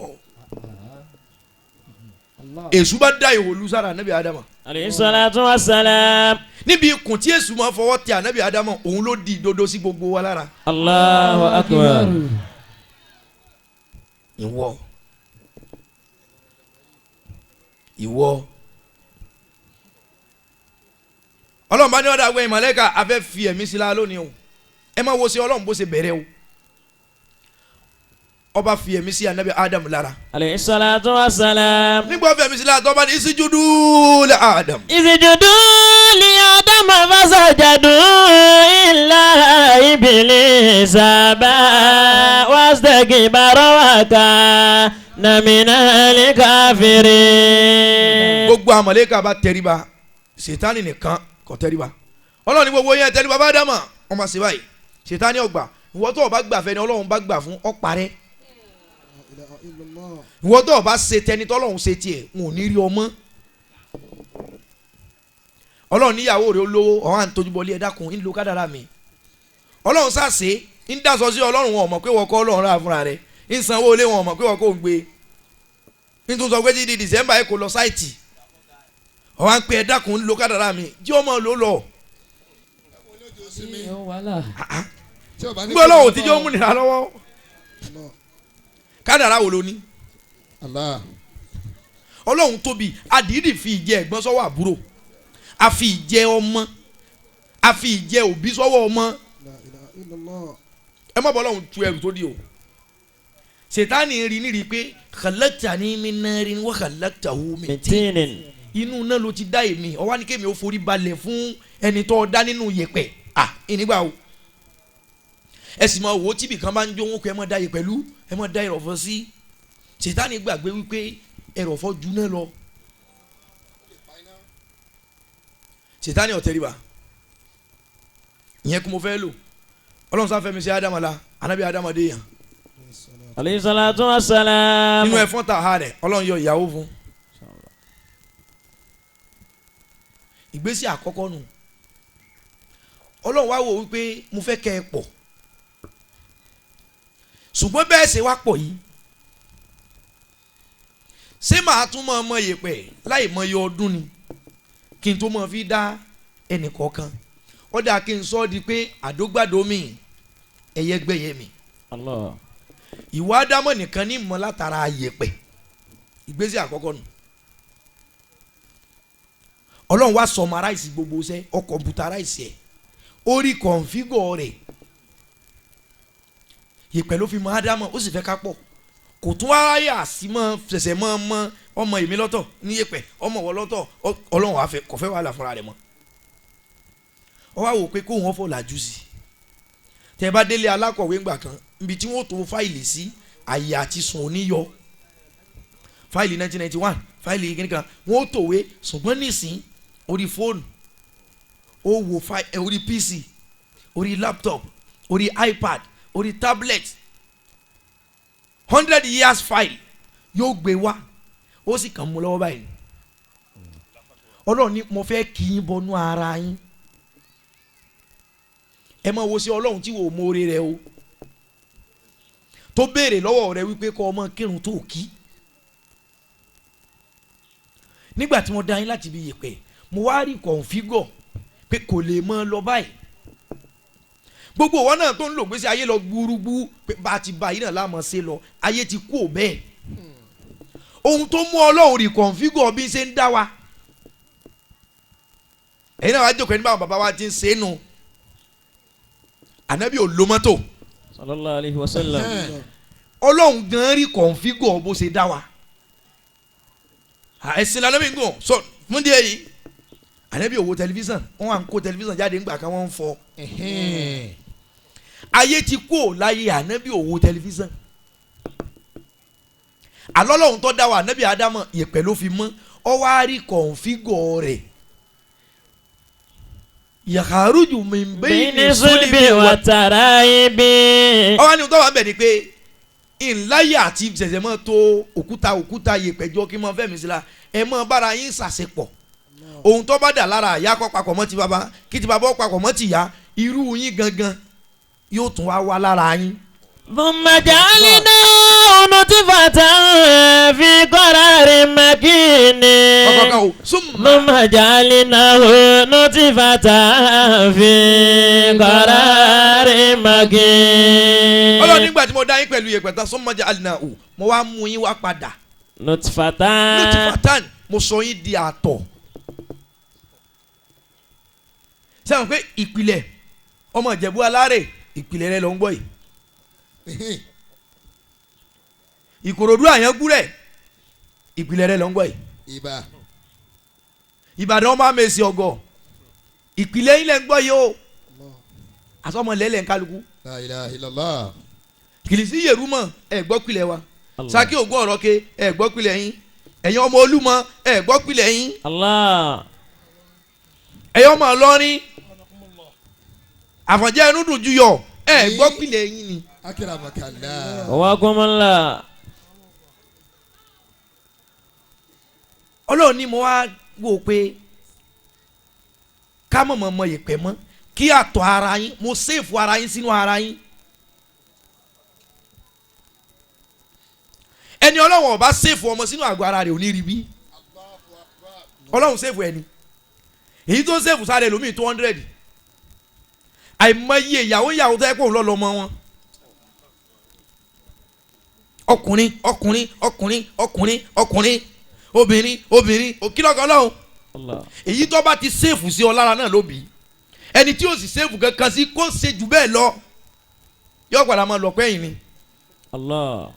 Èṣù bá dá ìwò lu sára ànábì Ádámù. Alayhi salatu wassalam. Níbi ikùn tí Èṣù máa fọwọ́ tẹ ànábì Ádámù òun ló di ìdodo sí gbogbo wa lára. Allahu akbar. Ìwọ ìwọ Ọlọ́run bá ní ọ̀dà àgbẹ̀ ìmọ̀lẹ́ka a fẹ́ fi ẹ̀mí sí la lónìí o ẹ má wo sí Ọlọ́run bó ṣe bẹ̀rẹ̀ o ọba fi ẹ̀mí sí anabi Adam lára. Alayhi salatu wassalam. Nígbà fi ẹ̀mí sí lára tó bá ní isjudu li Adam. Isjudu li Adam fasajadu illa iblisa aba wastakbara wa kana minal kafirin. Gbogbo àmọ̀lẹ́kà bá tẹríba Sètánì nìkan kò tẹríba Ọlọ́run ní gbogbo yẹn tẹríba bá dámà wọ́n máa ṣe báyìí Sètánì ọgbà ìwọ tó o bá gbà fẹ́ ni Ọlọ́run bá gbà fún ọ parẹ́ ìwọ tó o bá ṣe tẹni tọ́lọ́run ṣe tiẹ̀ wọn ò ní rí ọmọ Ọlọ́run níyàwó rẹ̀ olówó ọ̀hún à ń tójú bọ́lé ẹ dákun ń lo kádàrá mi Ọlọ́run ṣàṣe ń dasọ sí Ọlọ́run wọn ò mọ̀ pé wọ́n kọ́ Ọlọ́run rà fúnra rẹ̀ ń sanwó ilé wọn ò mọ̀ pé wọ́n kò ń gbé ń tún sọ pé títí December ẹ kò lọ sáìtì ọ̀hún à ń pè ẹ dákun ń lo kádàrá mi jí ọmọ ló lọ. Gbọ́ lọ́wọ́ tí yóò múnira lọ́wọ́ kádàrá wo ló ní. Ọlọ́run tóbi àdìídì fi ìjẹ ẹ̀gbọ́n sọ́wọ́ àbúrò A fi ìjẹ ọmọ a fi ìjẹ òbí sọ́wọ́ ọmọ ẹ má bọ́ lọ́hùn tu ẹrù tó di o Sètánì rí ní rí pé khalaqtani min narin wa khalaqtahu min tin inú náà ló ti dá èmi ọwọ́ ní kémi ó forí balẹ̀ fún ẹni tó dá nínú yẹ̀pẹ̀ à ìnígbà o ẹ sì máa wò ó tíbi kan bá ń jó wọn kó ẹ má dá yẹ̀pẹ̀ lú ẹ má dá ẹrọ̀fọ̀ sí Sètánì gbàgbé wípé ẹrọ̀fọ̀ ju náà lọ Sètánì ọ̀tẹ̀ríba ìyẹn kí mo fẹ́ lò Ọlọ́run sáfẹ́ mi sí Ádámù la anábì Ádámù dé yàn. Alayhi salatu wa salam. Nínú ẹ̀fọ́n ta ha rẹ̀ Ọlọ́run yọ ìyàwó fún. Ìgbésẹ̀ àkọ́kọ́ nù Ọlọ́run wá wò wípé mo fẹ́ kẹ́ ẹ pọ̀ ṣùgbọ́n bẹ́ẹ̀ ṣe wá pọ̀ yìí ṣé màá tún mọ ọmọ yèpẹ̀ láì mọ iye ọdún ni kí n tó mọ fi dá ẹnì kọ̀ọ̀kan ó dáa kí n sọ ọ́ di pé àdógbàdo mi ẹyẹgbẹ́yẹ mi Allah. Ìwà ádámọ̀ nìkan ní mọ̀ látara yèpẹ̀ ìgbésẹ̀ àkọ́kọ́ nù Ọlọ́run wá sọmaráìsì gbogbo iṣẹ́ ọ kọ̀mpútaráìsì ẹ̀ ó rí kọ̀ǹfígọ̀ rẹ̀ yèpẹ̀ ló fi mọ ádámọ̀ ó sì fẹ́ ká pọ̀ kò tún wá yà sí mọ́ ṣẹ̀ṣẹ̀ mọ́ mọ́ ọmọ èmi lọ́tọ̀ ní yèpẹ̀ ọmọ wọ lọ́tọ̀ Ọlọ́run wá fẹ́ kò fẹ́ wàhálà fúnra rẹ̀ mọ́ ọ wá wò pé kóun ọ̀fọ̀ làjú sí tẹ bá délé alákọ̀wé ńgbà kan ibi tí wọ́n tó fáìlì sí àyè àti sùn oníyọ fáìlì 1991 fáìlì kìnìkan wọ́n tòwé ṣùgbọ́n nísìn orí fóònù ó wo orí PC orí laptop orí iPad orí tablet 100 years file yóò gbé wá ó sì kàn mú lọ́wọ́ báyìí Ọlọ́run ní mo fẹ́ kí yín bọnú ara yín ẹ máa wo sí Ọlọ́run tí wò ó mórè rẹ o tó béèrè lọ́wọ́ rẹ wípé kọ́ ọmọ kírun tó kí nígbà tí mo dá yín láti ibi yèpẹ̀ mo wá rí kọ̀ǹfígọ̀ pé kò lè mọ́ lọ báyìí gbogbo ìwọ náà tó ń lò gbèsè ayé lọ gbúrúgbú pé bá a ti bá yín náà láàmú ṣe lọ ayé ti kú ò bẹ́ẹ̀ ohun tó mú Ọlọ́run rí kọ̀ǹfígọ̀ bí ṣe ń dá wa ẹ̀yin náà wàá jókòó ní báwọn bàbá wa ti ń ṣe é nu ànábì ò lo mọ́tò sallallahu alayhi wa sallam. Ọlọ́run gan rí kọ̀ǹfígọ̀ bó ṣe dá wa ẹ̀sìn lànà mi ń gùn sọ fún díẹ̀ yìí ànábì ò wo tẹlifíṣàn wọ́n wà ń kó tẹlifíṣàn jáde ńgbà kan wọ́n ń fọ ayé ti kú ò láyé ànábì ò wo tẹlifíṣàn àlọ́lọ́hun tó dá wa ànábì ádámọ̀ yẹ̀pẹ̀ ló fi mọ́ ọ wá rí kọ̀ǹfígọ̀ rẹ̀ yàkàrújù min bayni sulbi wa taraibi. ọwọ́ ni tó wà bẹ̀ ni pé ìláyà àti ṣẹ̀ṣẹ̀ mọ́ tó òkúta òkúta yèpẹ̀jọ́ kí mọ́ fẹ́mi sí la ẹ mọ́ bára yín ṣàṣepọ̀ ohun tó bá dà lára àyà kọ́ papọ̀ mọ́ ti bàbá kí ti bàbá papọ̀ mọ́ ti yá irú yín gangan yóò tún wá wá lára yín. thumma ja'alnahu nutfatan fi qararin makin. kọ̀kọ̀kan o summa thumma ja'alnahu nutfatan fi qararin makin. Ọlọ́run nígbà tí mo dá yín pẹ̀lú yèpẹ̀ tán summa ja'alnahu mo wá mú yín wá padà nutfatan. nutfatan mo sọ yín di àtọ̀ sẹ́wọ̀n pé ìpìlẹ̀ ọmọ Ìjẹ̀bú alárè ìpìlẹ̀ rẹ ló ń gbọ́ yìí Ìkòròdú Àyángúrẹ̀ ìpìlẹ̀ rẹ ló ń gbọ́ yìí Ìbà Ìbàdàn ọmọ àmèsì ọgọ ìpìlẹ̀ yín lẹ́ ń gbọ́ yìí o àsọmọlẹ́lẹ̀ ń kálukú La ilaha illallah. kìlìsì Yèrúmọ̀ ẹ̀ gbọ́ pìlẹ̀ wa Ṣakí Ògún Ọ̀rọ̀kẹ́ ẹ̀ gbọ́ pìlẹ̀ yín ẹ̀yin ọmọ Olúmọ ẹ̀ gbọ́ pìlẹ̀ yín Allah. ẹ̀yin ọmọ Ìlọrin Àfọ̀njá ẹnu dùn juyọ̀ ẹ̀ gbọ́ pìlẹ̀ yín ni. Akramakallah. Wakumullah. Ọlọ́run ni mo wá wò pé ká mọ̀mọ́ mọ ìpẹ́ mọ́ kí àtọ̀ ara yín mo séèfù ara yín sínú ara yín. Ẹni Ọlọ́run ọba séèfù ọmọ sínú àgọ́ ara rẹ̀ ò ní rí bí Ọlọ́run séèfù ẹni èyí tó séèfù sáré lómi 200 àìmọye ìyàwó ìyàwó tó yẹ kó ń lọ lọmọ wọn ọkùnrin ọkùnrin ọkùnrin ọkùnrin ọkùnrin obìnrin obìnrin òkìlọ́kọ̀ Ọlọ́run Èyí tó bá ti sèfù sí ọ lára náà ló bí. Ẹni tí ó sì sèfù kankan sí kó ṣe jù bẹ́ẹ̀ lọ, yóò padà máa lọ pẹ́yìn ni. Allah.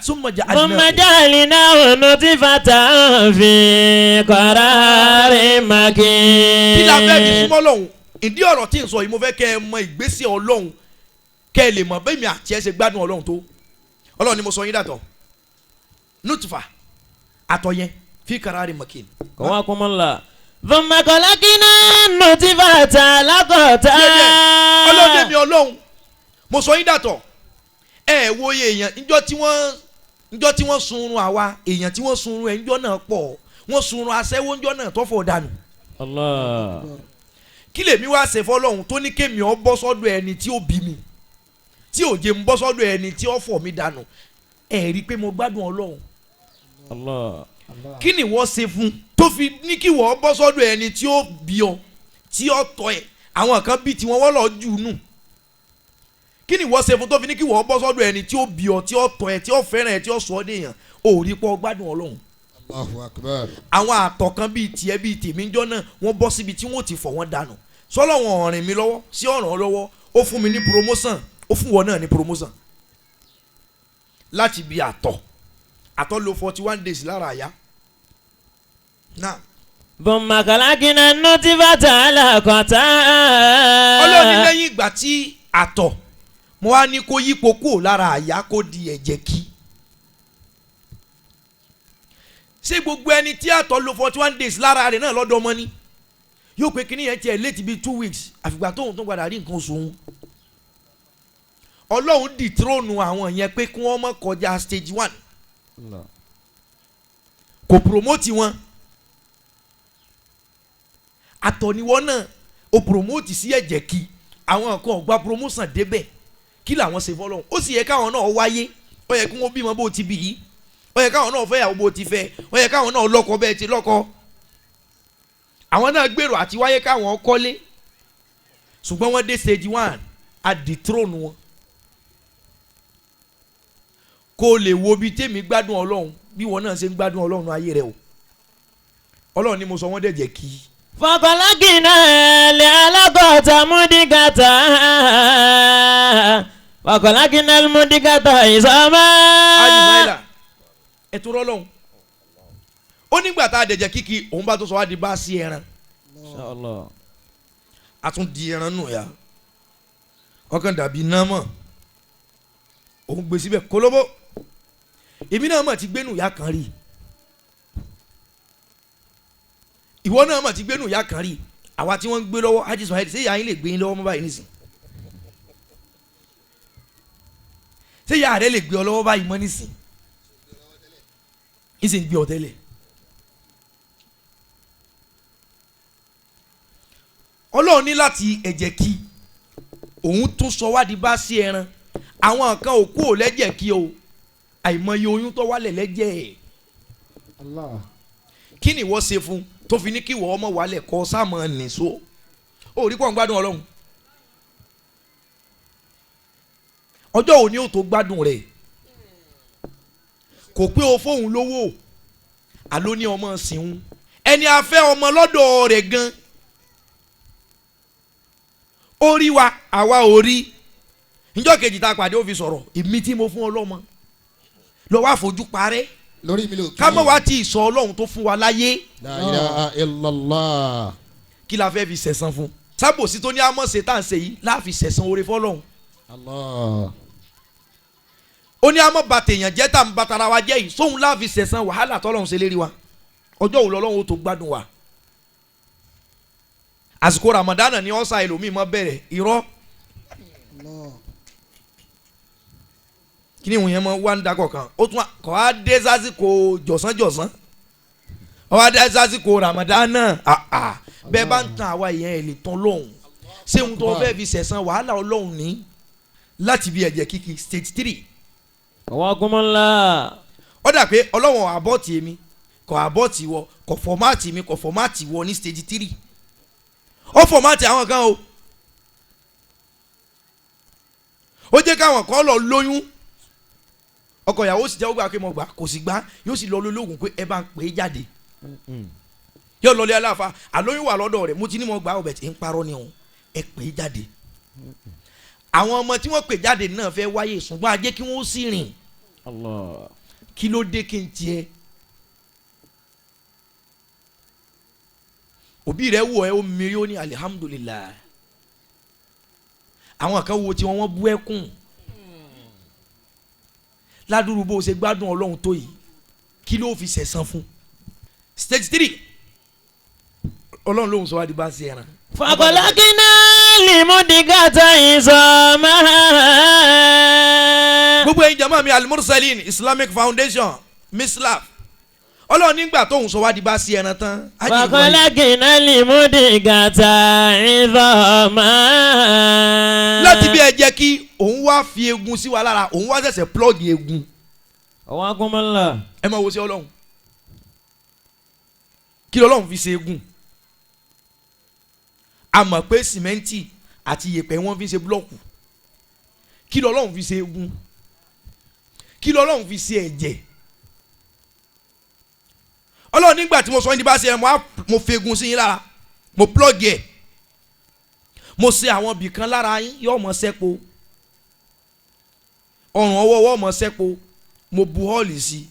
Summa ja'alnahu nutfatan fi qararin makin. Kí la fẹ́ fi súnmọ́ lọ́hùn? Ìdí ọ̀rọ̀ tí n sọ yìí, mo fẹ́ kẹ́ ẹ mọ ìgbésẹ̀ Ọlọ́hun, kẹ́ ẹ lè mọ̀ bẹ́ẹ̀ mi àti ẹ ṣe gbádùn Ọlọ́hun tó. Ọlọ́hun ni mo sọ yín dàtọ̀. Nutfa àtọ̀ yẹn fi qararin makin. Qawakumullah. Thumma khalaqna nutfata alaqatan. Ọlọ́hun mi Ọlọ́hun mo sọ yín dàtọ̀. Ẹ wo iye èèyàn njọ́ tí wọ́n sunrun àwa èèyàn tí wọ́n sunrun ẹ̀ njọ́ náà pọ̀, wọ́n sunrun aṣẹ́wó njọ́ náà tọ́fọ̀ dànù. Allah. Kí lèmi wá ṣe fọlọ́hún tó ní kémi ọ bọ́ sọ́dọ̀ ẹni tí ó bí mi, tí ò jẹ́ ń bọ́ sọ́dọ̀ ẹni tí ó fọ̀ mí dànù. Ẹ rí i pé mo gbádùn Ọlọ́hun. Allah. Kí ni wọ́n ṣe fún tó fi ní kí wọ́n bọ́ sọ́dọ̀ ẹni tí ó bí ọ, tí ó tọ́ ẹ? Àwọn kan bí tiwọn wọ́n lọ jù nù. Kí ni wọ́n ṣe fún tó fi ní kí wọ́n bọ́ sọ́dọ̀ ẹni tí ó bí ọ, tí ó tọ́ ẹ, tí ó fẹ́ràn ẹ, tí ó sọ ọ́ dèèyàn? Ò rí pọ́ gbádùn Ọlọ́run. Allahu Akbar. Àwọn àtọ̀ kan bíi tiẹ̀ bíi tèmi ń jọ́ náà wọ́n bọ́ síbi tí wọ́n ti fọ̀ wọ́n dànù. Sọ́lọ́ wọn rìn mí lọ́wọ́ sí ọ̀ràn lọ́wọ́, ó fún mi ní promotion, ó fún wọn náà ní promotion. Láti bí àtọ̀, àtọ̀ lò 41 days lára àyà. Náà. Thumma khalaqna nutfata alaqatan. Ọlọ́run ní lẹ́yìn ìgbà tí àtọ̀ mo wá ní kó yípo kúrò lára àyà kó di ẹ̀jẹ̀ kí. Ṣé gbogbo ẹni tí àtọ̀ lò 41 days lára rẹ̀ náà lọ́dọ̀ ọmọ ni? Yóò pé kíní yẹn tiẹ̀ létí bíi 2 weeks àfìgbà tóun tó padà rí nǹkan oṣù òun. Ọlọ́run dì tróònù àwọn yẹn pé kí wọ́n má kọjá stage 1. Kò promote wọn. Àtọ̀ ni wọ́n náà o promote sí ẹ̀jẹ̀ kí. Àwọn kan ò gba promotion débẹ̀. Kí làwọn ṣe fọlọ́hún? Ó sì yẹ káwọn náà wáyé. Ó yẹ kí wọ́n bímọ bó ti bí yìí. Ó yẹ káwọn náà fẹ́yàwó bó ti fẹ́. Ó yẹ káwọn náà lọ́kọ bẹ́ẹ̀ ti lọ́kọ. Àwọn náà gbèrò àti wáyé káwọn kọ́lé. Ṣùgbọ́n wọ́n dé stage 1, a dethrone wọn. Kó lè wo bí tèmi gbádùn Ọlọ́run bí wọn náà ṣe ń gbádùn Ọlọ́run ayé rẹ o. Ọlọ́run ni mo sọ wọ́n dẹ̀jẹ̀ kí. Fakọlákìnà lè alágọ̀tà múdìgàtà. Fakọlákìnà múdìgàtà ìsọmọ. Ajimaila ẹ tó rọlọ́hún. Ó nígbà tá a dẹ̀jẹ̀ kíkì òun bá tó sọ wá di bá sí ẹran. A tún di ẹran nù ya. Ọkàn dàbí iná mọ̀. Òun gbé síbẹ̀ kólóbó. Èmi náà mà ti gbénú ìyá kan rí. Ìwọ náà mà ti gbénú ìyá kan rí. Àwa tí wọ́n ń gbé lọ́wọ́ Haji Ismail, ṣé ìyá yín lè gbé yín lọ́wọ́ mọ́ báyìí nísìn? Ṣé ìyá rẹ lè gbé ọ lọ́wọ́ báyìí mọ́ nísìn? Ìsìn gbé ọ tẹ́lẹ̀. Ọlọ́run ní láti ẹ̀jẹ̀ kí òun tún sọ wá di bá sí ẹran. Àwọn kan ò kú ò lẹ́jẹ̀ kí o. Àìmọye oyún tó wálẹ̀ lẹ́jẹ̀ ẹ̀. Kí ni ìwọ ṣe fún tó fi ní kí ìwọ ọmọ wálẹ̀ kọ́ sáàmù nìṣó? Ó rí pọ̀ ń gbádùn Ọlọ́run. Ọjọ́ òní ò tó gbádùn rẹ̀. Kò pé o fóun lówó, àló ní ọmọ sìnwó. Ẹni a fẹ́ ọmọ lọ́dọ̀ rẹ̀ gan. Ó rí wa, àwa ò rí. Njọ́ kejì tá a pàdé ó fi sọ̀rọ̀, èmi tí mo fún ọlọ́mọ lọ wá fojú parẹ́. Lórí mi ló kí. Ká mọ̀ wá ti ìsọ Ọlọ́run tó fún wa láyé. La ilaha illallah. Kí la fẹ́ fi sẹ̀san fún? Sábòsí tó ní àmọ́ ṣe tá à ń ṣe yìí láàfi sẹ̀san oore fọlọ́run. Allah. Ó ní àmọ́ bàtẹ̀ èèyàn jẹ́ tá à ń bàtara wa jẹ́ yìí sóhun láàfi sẹ̀san wàhálà tọ́lọ́run ṣe lérí wa. Ọjọ́ wo lọ́lọ́run ó tó gbádùn wa? Àsìkò Ramadana ni ọ̀sà ẹlòmíì mọ́ bẹ̀rẹ̀ irọ́. Kí ni ìwọ̀n yẹn mọ wá ń dakọ̀ kan ó tún kọ́ á dé sásìkò jọ̀sán-jọ̀sán ó wá dé sásìkò Ramadana bẹ́ẹ̀ bá ń tan àwa èèyàn ẹ̀ lè tán lọ́hùn. Ṣé ohun tó fẹ́ fi sẹ̀san wàhálà Ọlọ́hun ní láti bí ẹ̀jẹ̀ kíkì stage 3. Qawakumullah. Ó dà pé Ọlọ́hun àbọ̀tì èmi kò àbọ̀tì wọ kò fọ́mátì mi kò fọ́mátì wọ ní stage 3. Ó fọ́mátì àwọn kan o. Ó jẹ́ káwọn kan lọ lóyún Ọkọ ìyàwó sì jẹ́ ó gbà pé mo gbà kò sì gbà yóò sì lọ lólógùn pé ẹ bá ń pè é jáde. Yóò lọlé aláfa àlóyún wà lọ́dọ̀ rẹ̀ mo ti ní mo gbà ọbẹ̀ tí ń parọ́ ni òun ẹ pè é jáde. Àwọn ọmọ tí wọ́n pè jáde náà fẹ́ wáyé ṣùgbọ́n ajé kí wọ́n sì rìn. Kí ló dé kí n tiẹ̀? Òbí rẹ̀ wò ẹ́ ó mírí ó ní alihamudulilayi. Àwọn kan wo tí wọ́n bú ẹkún. Ládùúrú bó o ṣe gbádùn Ọlọ́run tó yìí kí ló fi ṣẹ̀san fún. Stage 3 Ọlọ́run lóhùn sọ wá di bá ṣe ẹran. Fàkọlákínà limudigata ìsọmọ. Gbogbo ẹ̀yin jama mi Al-Mursalin Islamic Foundation Mislaf Ọlọ́run nígbà tóhùn sọ wá di bá ṣe ẹran tán. Fàkọlákínà limudigata ìsọmọ. Láti bí ẹ jẹ́ kí òun wá fi egun sí wa lára òun wá ṣẹ̀ṣẹ̀ plọ́ọ̀gì egun. Ọwọ́ agunmọ́lá. Ẹ máa wo sí Ọlọ́run kí lọ́lọ́run fi ṣe egun. A mọ̀ pé sìmẹ́ǹtì àti iyẹ̀pẹ̀ wọ́n fi ṣe búlọ́ọ̀kù. Kí lọ́lọ́run fi ṣe egun? Kí lọ́lọ́run fi ṣe ẹ̀jẹ̀? Ọlọ́run nígbà tí mo sọ ní bá ṣe ẹ mo fi egun sí yín lára mo plọ́ọ̀gì ẹ̀ mo ṣe àwọn ibìkan lára yín yóò mọ sẹ́po ọrùn ọwọ́ ọwọ́ mọ sẹ́po mo bu ọ́ọ̀lì sí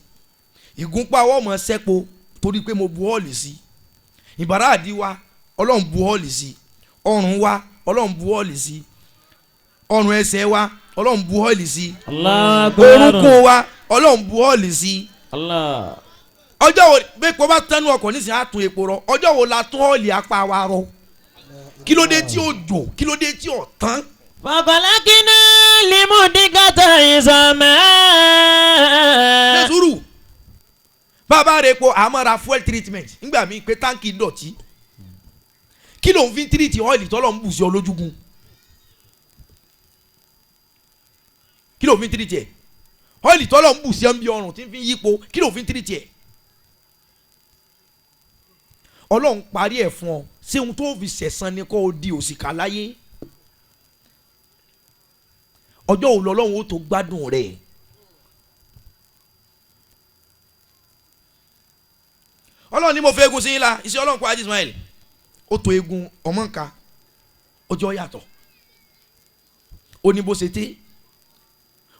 ìgúnpá ọwọ́ mọ sẹ́po torí pé mo bu ọ́ọ̀lì sí ìbàrá àdí wa Ọlọ́run bu ọ́ọ̀lì sí ọrùn wa Ọlọ́run bu ọ́ọ̀lì sí ọrùn ẹsẹ̀ wa Ọlọ́run bu ọ́ọ̀lì sí orúnkún wa Ọlọ́run bu ọ́ọ̀lì sí. Ọjọ́ wo bẹ́ẹ̀ kó bá tẹnu ọkọ̀ nísìnyí á tún epo rọ ọjọ́ wo la tún ọ́ọ̀lì apá wa rọ kí ló dé tí ó jò kí ló dé tí ó tán. Fàkọlákínà limudigata ìsọmọ. Lẹ́sùrù bàbá rẹ̀ po àmọ́ ra fuel treatment nígbà míì pé táǹkì dọ̀tí kí ló ń fi tírìtì ọ́ìlì tọ́lọ̀ ń bù sí ọ lójúgun kí ló ń fi tírìtì ẹ̀ ọ́ìlì tọ́lọ̀ ń bù sí ọ ń bí ọrùn tí ń fi yípo kí ló ń fi tírìtì ẹ̀. Ọlọ́run parí ẹ̀ fún ọ ṣé ohun tó fi ṣẹ̀san ni kó o di òṣìkà láyé ọjọ́ òun lọ́lọ́run ó tó gbádùn rẹ̀. Ọlọ́run ní mo fẹ́ egun sí yín la iṣẹ́ Ọlọ́run kọ́ Haji Ismail ó tó egun ọmọ nǹka ọjọ́ yàtọ̀ ó ní bó ṣe té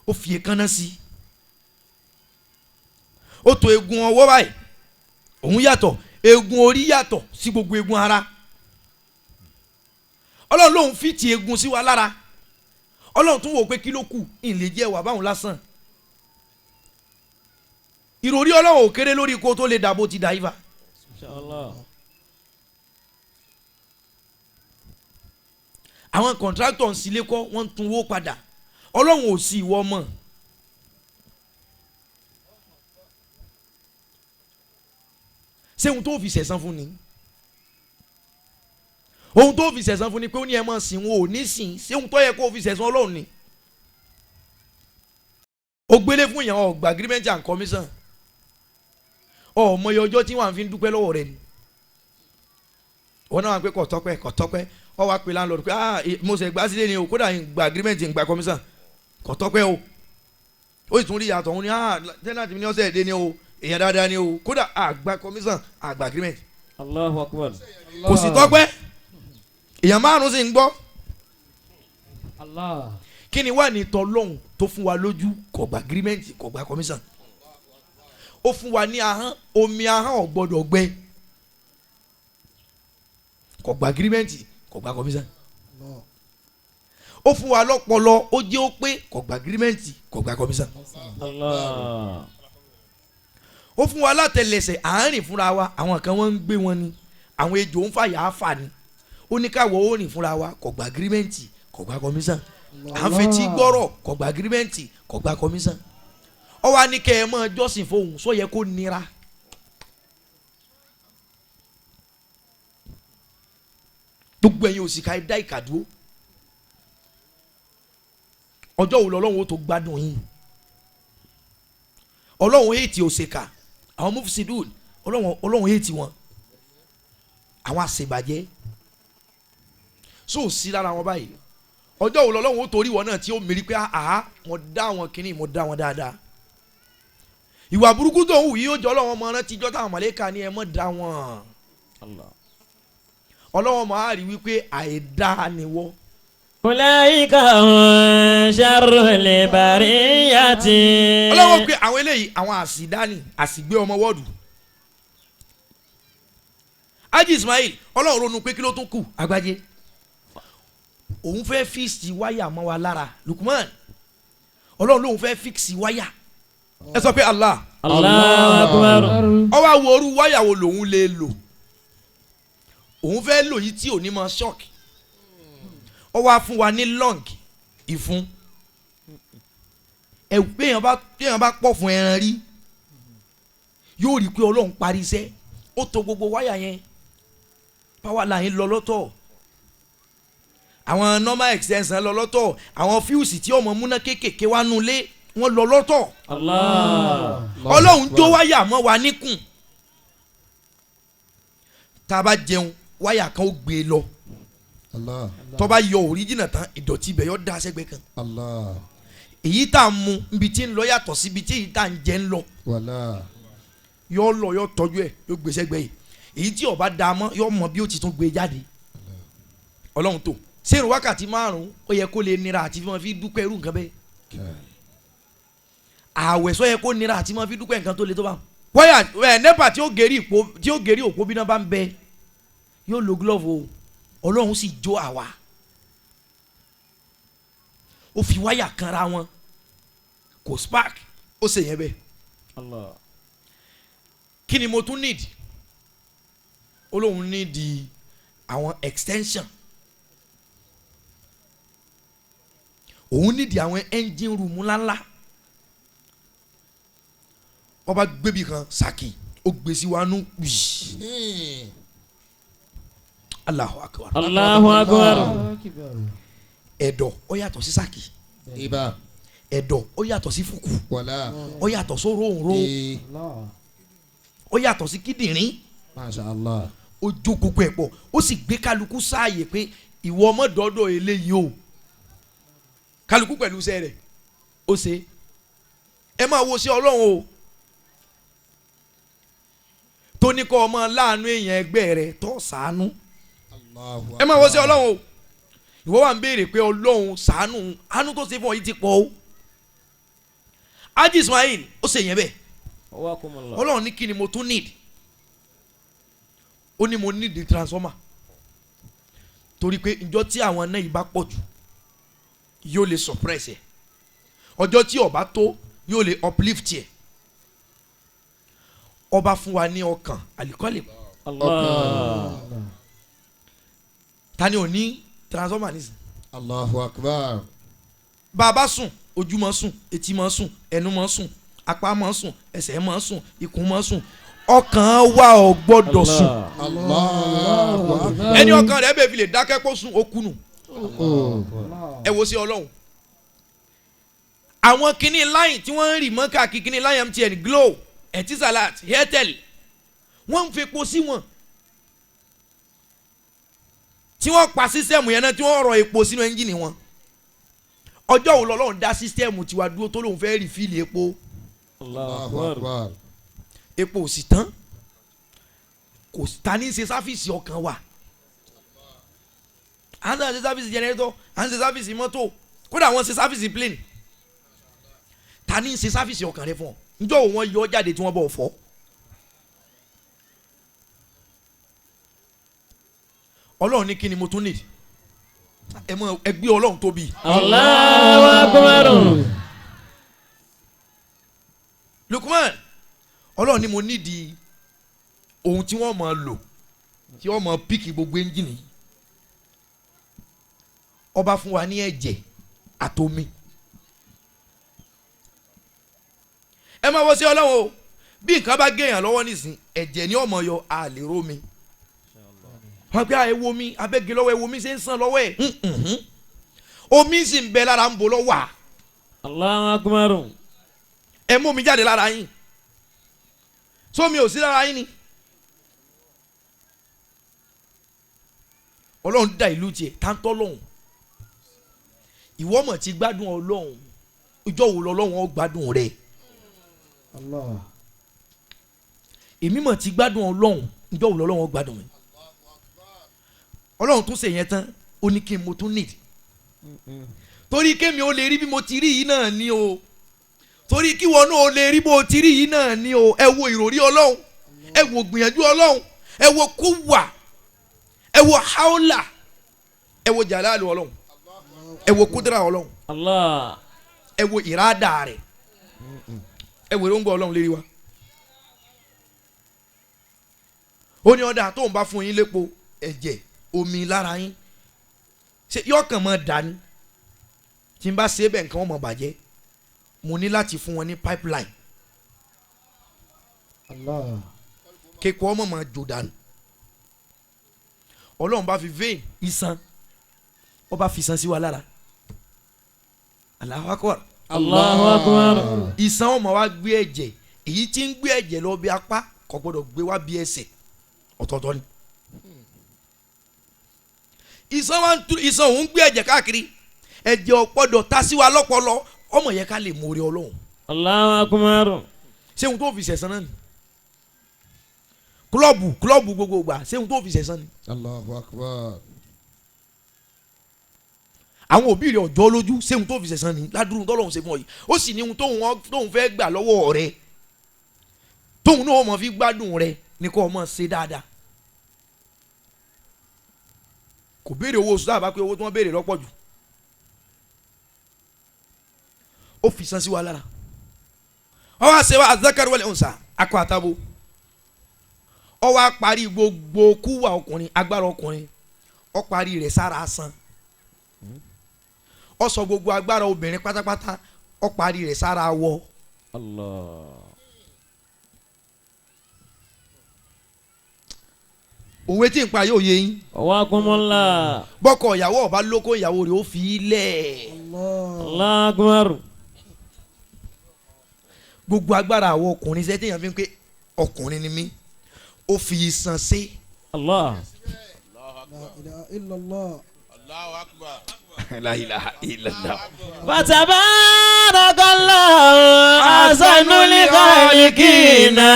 ó fi èékánná sí ó tó egun ọwọ́ báyìí òun yàtọ̀ egun orí yàtọ̀ sí gbogbo egun ara. Ọlọ́run lòun fi ti egun sí wa lára. Ọlọ́run tún wò pé kí ló kù ìlè jẹ́ wà báwọn lásán. Ìròrí Ọlọ́run ò kéré lórí kó tó lè dàbò ti dà ibà. Àwọn kọ̀ǹtrátọ̀ ń sílé kọ́ wọ́n ń tún wó padà. Ọlọ́run ò sí ìwọ mọ̀. Ṣé ohun tó fi ṣẹ̀san fún ni? Ohun tó fi ṣẹ̀san fún ni pé ó ní ẹ máa sìn wọn ò ní sìn. Ṣé ohun tó yẹ kó fi ṣẹ̀san Ọlọ́run ni? Ó gbélé fún ìyàwó ọgbà agreement and commission. Ọmọ iye ọjọ́ tí wọ́n fi ń dúpẹ́ lọ́wọ́ rẹ ni. Wọ́n náà wá pé kọ̀tọ́pẹ́ kọ̀tọ́pẹ́ ọ wá pé landlord pé ah mo ṣe gbá sílé ni o kódà ń gba agreement ń gba commission kọ̀tọ́pẹ́ o. Ó sì tún rí ìyàtọ̀ òun ni ah tenant mi ní ọ̀sẹ̀ èdè ni o èèyàn dáadáa ni o kódà àgbà commission àgbà agreement. Allahu Akbar. Kò sì tọ́pẹ́ èèyàn márùn-ún sì ń gbọ́. Kí ni wà ní tọ́lọ́hún tó fún wa lójú kò gba agreement kò gba commission. Ó fún wa ní ahọ́n omi ahọ́n ò gbọ́dọ̀ gbẹ kò gba agreement kò gba commission. Ó fún wa lọ́pọlọ ó jẹ́ ó pé kò gba agreement kò gba commission. Ó fún wa látẹlẹsẹ̀ àárín fúnra wa àwọn kan wọ́n ń gbé wọn ni àwọn ejò ń fàyà á fà ni ó ní káwọ́ ó rìn fúnra wa kò gba agreement kò gba commission. À ń fetí gbọ́rọ̀ kò gba agreement kò gba commission. Ó wá ní kẹ́ ẹ mọ́ jọ́sìn fóun sọ yẹ kó nira. Gbogbo ẹ̀yin òsìkà ẹ dá ìkà dúró. Ọjọ́ wo lọ́lọ́run ó tó gbádùn yín? Ọlọ́run ètì òsìkà àwọn mufsidun Ọlọ́run ètì wọn àwọn àṣebàjẹ́ so sí lára wọn báyìí. Ọjọ́ wo lọ́lọ́run ó torí wọn náà tí ó mérí pé àá mo dá wọn kínní mo dá wọn dáadáa. Ìwà burúkú tó ń hù yìí ó jọ ọlọ́wọ́n mọ rántí ijọ́ táwọn mọ̀lẹ́kà ní ẹ mọ́ da wọn. Ọlọ́wọ́n máa rí wípé àìdá ni wọ́. Ulaika hum sharrul bariyati. Ọlọ́wọ́n pé àwọn eléyìí àwọn àsìdá ni àsìgbé ọmọ wọ́ọ̀dù. Haji Ismail ọlọ́run ronú pé kí ló tún kù Agbájé. Òun fẹ́ fíìsì wáyà mọ́ wa lára Lukman. Ọlọ́run lòun fẹ́ fíìsì wáyà. Ẹ sọ pé Allah. Allahu akbar. Ó wá wo orú wáyà wo lòun lè lò. Òun fẹ́ lò yìí tí ò ní máa shock. Ó wá fún wa ní long ìfun. Ẹ béèyàn bá pọ̀ fún ẹran rí yóò rí i pé ọlọ́run parí iṣẹ́. Ó to gbogbo wáyà yẹn, power line lọ lọ́tọ̀, àwọn normal extension lọ lọ́tọ̀, àwọn fuse tí ọmọ múná kéékèèké wá nulẹ̀ wọ́n lọ lọ́tọ̀. Allah. Ọlọ́run jó wáyà mọ́ wa níkùn. Tá a bá jẹun wáyà kan ó gbé e lọ. Allah. Tó bá yọ òríjìnà tán ìdọ̀tí ibẹ̀ yọ da sẹ́gbẹ́ kan. Allah. Èyí tá a mu ibi tí ń lọ yàtọ̀ síbi tí èyí tá a ń jẹ ń lọ. Wàlá. Yọ lọ yọ tọ́jú ẹ̀ yọ gbé sẹ́gbẹ́ yìí. Èyí tí ó bá da mọ́ yọ mọ bí ó ti tún gbé jáde. Ọlọ́run tó sẹ́rù wákàtí márùn-ún ó yẹ kó lè nira àti fi dúpẹ́ irú nǹkan bẹ́ẹ̀. Àwẹ̀ sọ yẹ kó nira àti máa fi dúpẹ́ nǹkan tó le tó bá. Wáyà ẹ̀ nẹ́pà tí ó gèrí òpó bí náà bá ń bẹ yóò lo glove o. Ọlọ́run sì jó àwa. Ó fi wáyà kanra wọn kò spark ó ṣe yẹn bẹ́ẹ̀. Kí ni mo tún need? Olóhùn need àwọn extension. Òun need àwọn engine room ńláńlá. Wọ́n bá gbébi kan saki ó gbé sí wa nú. Allahu akbar. Allahu akbar. Ẹ̀dọ̀ ó yàtọ̀ sí saki. Ibà. Ẹ̀dọ̀ ó yàtọ̀ sí fùkù. Wàlá. Ó yàtọ̀ sí òróǹro. Ó yàtọ̀ sí kíndìnrín. Masha Allah. Ó jó gbogbo ẹ̀ pọ̀ ó sì gbé kálukú sáàyè pé ìwọ ọmọ dọ́dọ̀ eléyìí o. Kálukú pẹ̀lú iṣẹ́ rẹ̀ ó ṣe. Ẹ máa wo sí Ọlọ́run o. Tó ní kọ́ ọmọ láàánú èèyàn ẹgbẹ́ rẹ̀ tó ṣàánú. Ẹ máa wọ sí Ọlọ́run o. Ìwọ wà ń béèrè pé Ọlọ́run ṣàánú àánú tó ṣe fún ọ yìí ti pọ̀ o. Haji Ismail ó ṣe yẹn bẹ́ẹ̀. Ọlọ́run ní kí ni mo tún need? Ó ní mo need the transformer. Torí pé ìjọ tí àwọn náà yìí bá pọ̀ jù yóò lè suppress ẹ̀. Ọjọ́ tí ó bá tó yóò lè uplift ẹ̀. Ọba fún wa ní ọkàn àlìkọ́lẹ̀. Allah. Ta ni ò ní transformer nísìn. Allahu akbar. Bàbá sùn ojú máa sùn etí máa sùn ẹnu máa sùn apá máa sùn ẹsẹ̀ máa sùn ikùn máa sùn ọkàn wa ò gbọ́dọ̀ sùn. Allahu akbar. Ẹni ọkàn rẹ̀ bẹ́ẹ̀ fi lè dákẹ́ kó sùn ó kùnù. Ẹ wo sí Ọlọ́run. Àwọn kinní line tí wọ́n ń rì mọ́ káàkiri kinní line MTN Glo Etisalat Airtel wọ́n ń fepo sí wọn. Tí wọ́n pa sísẹ́mù yẹn náà tí wọ́n rọ epo sínú ẹ́ńjìnì wọn. Ọjọ́ wo lọ́lọ́run dá sísẹ́mù tiwa dúró tó lóun fẹ́ rìfíìlì epo. Allahu akbar. Epo ò sì tán. Kò ta ní ṣe sáfìsì ọkàn wa. À ń ṣe sáfìsì jẹnẹrétọ̀, à ń ṣe sáfìsì mọ́tò, kódà wọ́n ṣe sáfìsì plane. Ta ní ṣe sáfìsì ọkàn rẹ fún ọ? Njọ́ wo wọ́n yọ jáde tí wọ́n bọ̀ fọ́? Ọlọ́run ní kí ni mo tún need? Ẹ mọ ẹgbẹ́ Ọlọ́run tóbi. Allahu akbar. Lukman Ọlọ́run ní mo nídìí ohun tí wọ́n máa lò tí wọ́n máa píkì gbogbo ẹ́ńjìnì. Ọba fún wa ní ẹ̀jẹ̀ àtomi. Ẹ máa wọ sí Ọlọ́run o. Bí nǹkan bá gé èèyàn lọ́wọ́ nísìn ẹ̀jẹ̀ ni ọmọ yọ àlè rómi. Wọ́n gbé ẹ̀wọ̀ mi abẹ́gẹ́ lọ́wọ́ ẹ̀wọ̀ mi ṣe ń sàn lọ́wọ́ ẹ̀. Omi sì ń bẹ lára ń bo lọ́wọ́ à. Allahu akbar. Ẹ mú mi jáde lára yín. Sómi ò sí lára yín ni. Ọlọ́run dá ìlú tiẹ̀ táńtọ́ lọ́hùn. Ìwọ mọ̀ ti gbádùn Ọlọ́run. Ìjọ wo lọ́lọ́run ó gbádùn rẹ̀? Allah. Èmi mọ̀ ti gbádùn Ọlọ́run ǹjọ́ òun lọ́lọ́run gbádùn mi. Ọlọ́run tún ṣe yẹn tán ó ní kí n mo tún need. Torí kémi ó lè rí bí mo ti rí yìí náà ni o. Torí kí wọn náà ó lè rí bó ti rí yìí náà ni o. Ẹ wo ìròrí Ọlọ́run, ẹ wo gbìyànjú Ọlọ́run, ẹ wo kúwà, ẹ wo haúlà, ẹ wo jàlálù Ọlọ́run, ẹ wo kúdírà Ọlọ́run, Allah. ẹ wo ìrádà rẹ̀, ẹ wo èròǹgbà Ọlọ́run lérí wa. Ó ní ọ̀dà tóun bá fún yín lépo ẹ̀jẹ̀ omi lára yín ṣe yọ̀ọ̀kàn máa dání tí n bá ṣe é bẹ́ẹ̀ nǹkan wọn máa bàjẹ́. Mo ní láti fún wọn ní pipeline. Allah. Kéko ọmọ máa jò dànù. Ọlọ́run bá fi vein iṣan, ó bá fi iṣan sí wa lára. Allahu Akbar. Allahu Akbar. Iṣan ọmọ wa gbé ẹ̀jẹ̀, èyí tí ń gbé ẹ̀jẹ̀ lọ bí apá kò gbọdọ̀ gbé wá bí ẹsẹ̀, ọ̀tọ̀ọ̀tọ̀ ni. Iṣan wa ń tu iṣan òun gbé ẹ̀jẹ̀ káàkiri, ẹ̀jẹ̀ ò gbọdọ̀ ta sí wa lọ́pọlọ, ọmọ yẹn ká lè mórí Ọlọ́run. Allahu Akbar. Ṣé ohun tó fi ṣẹ̀san náà ni? Klọ́ọ̀bù gbogbo gbà, ṣé ohun tó fi ṣẹ̀san ni? Allahu Akbar. Àwọn òbí rẹ̀ ọjọ́ lójú, ṣé ohun tó fi ṣẹ̀san ni? Ládùúrú tọ́lọ́hún ṣe fún ọ yìí, ó sì ní ohun tóun fẹ́ gbà lọ́wọ́ rẹ̀, tóun náà mọ̀ fi gbádùn rẹ̀ ni kó o mọ̀ ṣe dáadáa. Kò béèrè owó oṣù dáàbá pé owó tí wọ́n béèrè lọ́pọ̀ jù. Ó fi san sí wa lára. Ó wá ṣe wa azakari wal unsa, akọ àtabo. Ó wá parí gbogbo kúwà ọkùnrin, agbára ọkùnrin, ó parí rẹ̀ sára san. Ó sọ gbogbo agbára obìnrin pátápátá, ó parí rẹ̀ sára wọ. Allah. Òwe tí n pa yóò yé yín. Wakumullah. Bọ́kọ ìyàwó ọba lóko ìyàwó rẹ̀ ó fi í lẹ̀. Allahu Akbar. Gbogbo agbára àwọn ọkùnrin ṣe téèyàn fi ń pé ọkùnrin ni mí, ó fi iṣan sí. Allah. La ilaha illallah. Allahu Akbar. La ilaha illallah. Fatabarakallahu ahsanul khaliqina.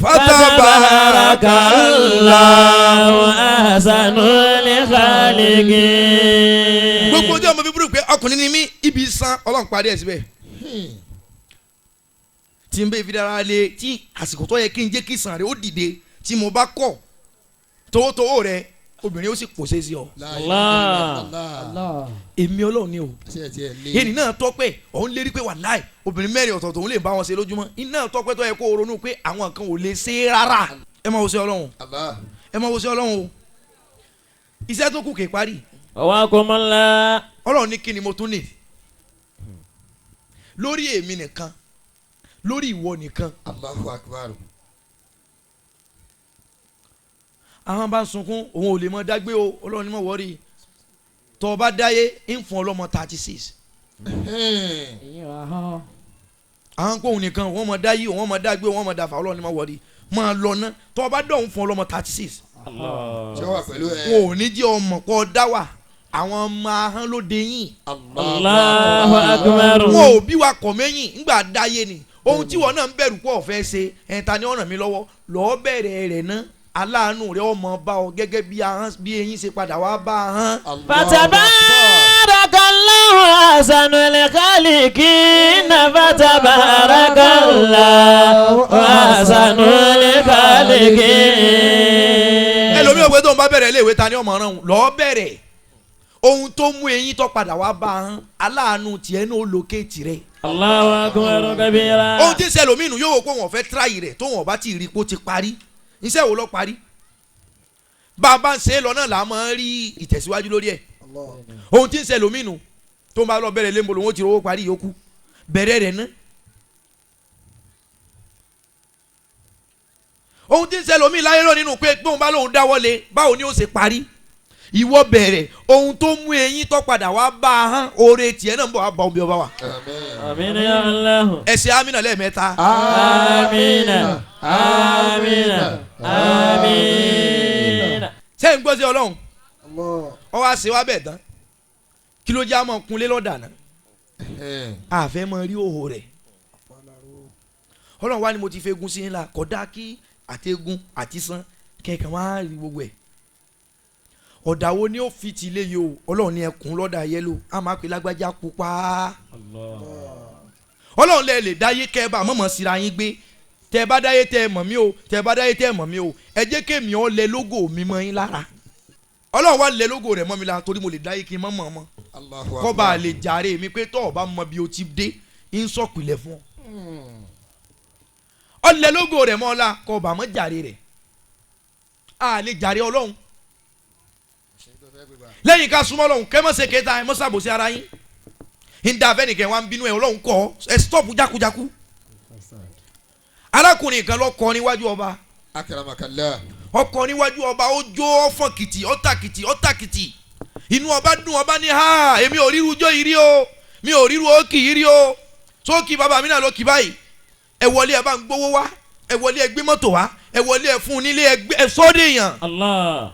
Fatabarakallahu ahsanul khaliqin. Gbogbo ojú ọmọ bíbélì pé ọkùnrin ni mí, ibi iṣan Ọlọ́run parí ẹ̀ síbẹ̀. Tí n bẹ fi dára lé tí àsìkò tó yẹ kí n jẹ́ kí iṣan rẹ̀ ó dìde, tí mo bá kọ̀ towótowó rẹ̀ obìnrin ó sì pòṣe sí ọ. Allah. Allah. Èmi Ọlọ́run ni o. Yéèni náà tọ́pẹ́ òun lérí pé wàláì obìnrin mẹ́rin ọ̀tọ̀ọ̀tọ̀ òun lè bá wọn ṣe lójúmọ́. Iná tọ́pẹ́ tó yẹ kó o ronú pé àwọn kan ò lè ṣe é rárá. Ẹ máa wo ṣe Ọlọ́run. Ẹ máa wo ṣe Ọlọ́run o. Iṣẹ́ tó kù kè parí. Wakumullah. Ọlọ́run ní kí ni mo tún ní? Lórí èmi nìkan, lórí ìwọ nìkan. Allahu Akbar. Àwọn bá ń sunkún òun ò lè mọ dágbé o, Ọlọ́run ní mọ̀ wọ́rí. Tọ́ ọ bá dáyé ń fún ọlọ́mọ 36. Àwọn kóhun nìkan wọ́n mọ dáyé, wọ́n mọ dágbé, wọ́n mọ dáfà, Ọlọ́run ní mọ̀ wọ́rí. Máa lọ ná, tọ́ ọ bá dọ̀hún fún ọlọ́mọ 36. Ṣé wà pẹ̀lú ẹ? Wọn ò ní jẹ́ ọmọ kọ́ dá wà, àwọn ọmọ ahọ́n ló dé yín. Allahu Akbar. Wọn ò bí wa kọ̀ mẹ́yìn ńgbà dáyé ni. Ohun tí wọn náà ń bẹ̀rù pọ̀ fẹ́ ṣe, ẹ̀ ta ni ó ràn mí lọ́wọ́, lọ́ọ́ bẹ̀rẹ̀ rẹ̀ ná. Aláàánú rẹ̀ ọmọ bá ọ gẹ́gẹ́ bí ahọ́n bí eyín ṣe padà wá bá ahọ́n. Fatabarakallahu ahsanul khaliqina. Fatabarakallahu ahsanul khaliqin. Ẹlòmíì ò pé tóun bá bẹ̀rẹ̀ iléèwé ta ni ọmọ ràn lọ́ọ́ bẹ̀rẹ̀. Ohun tó mú eyín tó padà wá bá ahọ́n, aláàánú tiẹ̀ náà ó lókèétì rẹ̀. Allahu akbar kabira. Ohun tí ń ṣe ẹlòmíì nù yóò wò pé wọn fẹ́ tíráyì rẹ̀ tóun ọba ti rí i pé ó ti parí. Iṣẹ́ wo lọ parí? Bá a bá ń ṣe é lọ náà là á máa ń rí ìtẹ̀síwájú lórí ẹ̀. Ohun tí ń ṣe ẹlòmíì nù tó ń bá lọ bẹ̀rẹ̀ léńbolo wọn ó ti rówó parí yòókù bẹ̀rẹ̀ rẹ̀ ná. Ohun tí ń ṣe ẹlòmíì láyé lọ nínú pé bóun bá lóun dáwọ́lé báwo ni ó ṣe parí? Ìwọ bẹ̀rẹ̀ ohun tó mú eyín tó padà wá bá a hán, oore tiẹ̀ náà ń bọ̀ wá bá omi ọba wa. Àmín ya Allah. Ẹ ṣe amínà lẹ́ẹ̀mẹ́ta. Amina. Amina. Amina. Ṣé ń gbọ́ sí Ọlọ́run? Ọ wá ṣe wá bẹ̀ tán. Kí ló jẹ́ àmọ́ kunlé lọ́dà náà? Àfẹ́ mọ rí òhò rẹ̀. Ọlọ́run wá ní mo ti fẹ́ egun sí ńlá kódà kí àtẹ̀gùn àti sán kẹ̀kẹ́ wá rí gbogbo ẹ̀. Ọ̀dà wo ni ó fi ti ilé yìí o? Ọlọ́run ní ẹkùn lọ́dà yẹ́lò á máa pè lágbájá pupa. Ọlọ́run lẹ lè dáyé kẹ́ ẹ bá mọ̀mọ́ síra yín gbé. Tẹ́ bá dáyé tẹ́ ẹ mọ̀ mí o, tẹ́ bá dáyé tẹ́ ẹ mọ̀ mí o, ẹ jẹ́ kémi ọ lẹ lógo mi mọ́ yín lára. Ọlọ́run wá lẹ lógo rẹ̀ mọ́ mi lára torí mo lè dáyé kí n mọ́ mọ́ mọ́. Kọ́ bá a lè jàre mi pé tọ́ ọ bá mọ bí o ti dé ń sọ̀pìlẹ̀ fún ọ. Ọ lẹ lógo rẹ̀ mọ́ ọ la kọ́ bá mọ́ jàre rẹ̀. A lè jàre Ọlọ́run. Lẹ́yìn ká súnmọ́ Ọlọ́run kẹ́ mọ́ ṣe kẹta ẹ mọ́ ṣàbòsí ara yín. Ìdá abẹ́nìkẹ́ wa ń bínú ẹ Ọlọ́run kọ́ ẹ stọ́ọ̀pù jákujáku. Arákùnrin kan lọ kọ níwájú ọba. Akramakallah. Ọkọ níwájú ọba ó jó ọfọ̀n kìtì ọ̀tàkìtì ọ̀tàkìtì. Inú ọba dùn ọba ní ha èmi ò ríru jó yìí rí o mi ò ríru òkì yìí rí o sókì bàbá mi náà ló kì báyìí. Ẹ wọlé ẹ bá ń gbówó wá ẹ wọlé ẹ gbé mọ́tò wá ẹ wọlé ẹ fún un nílé ẹ sọ́ọ́dẹ̀ yàn. Allah.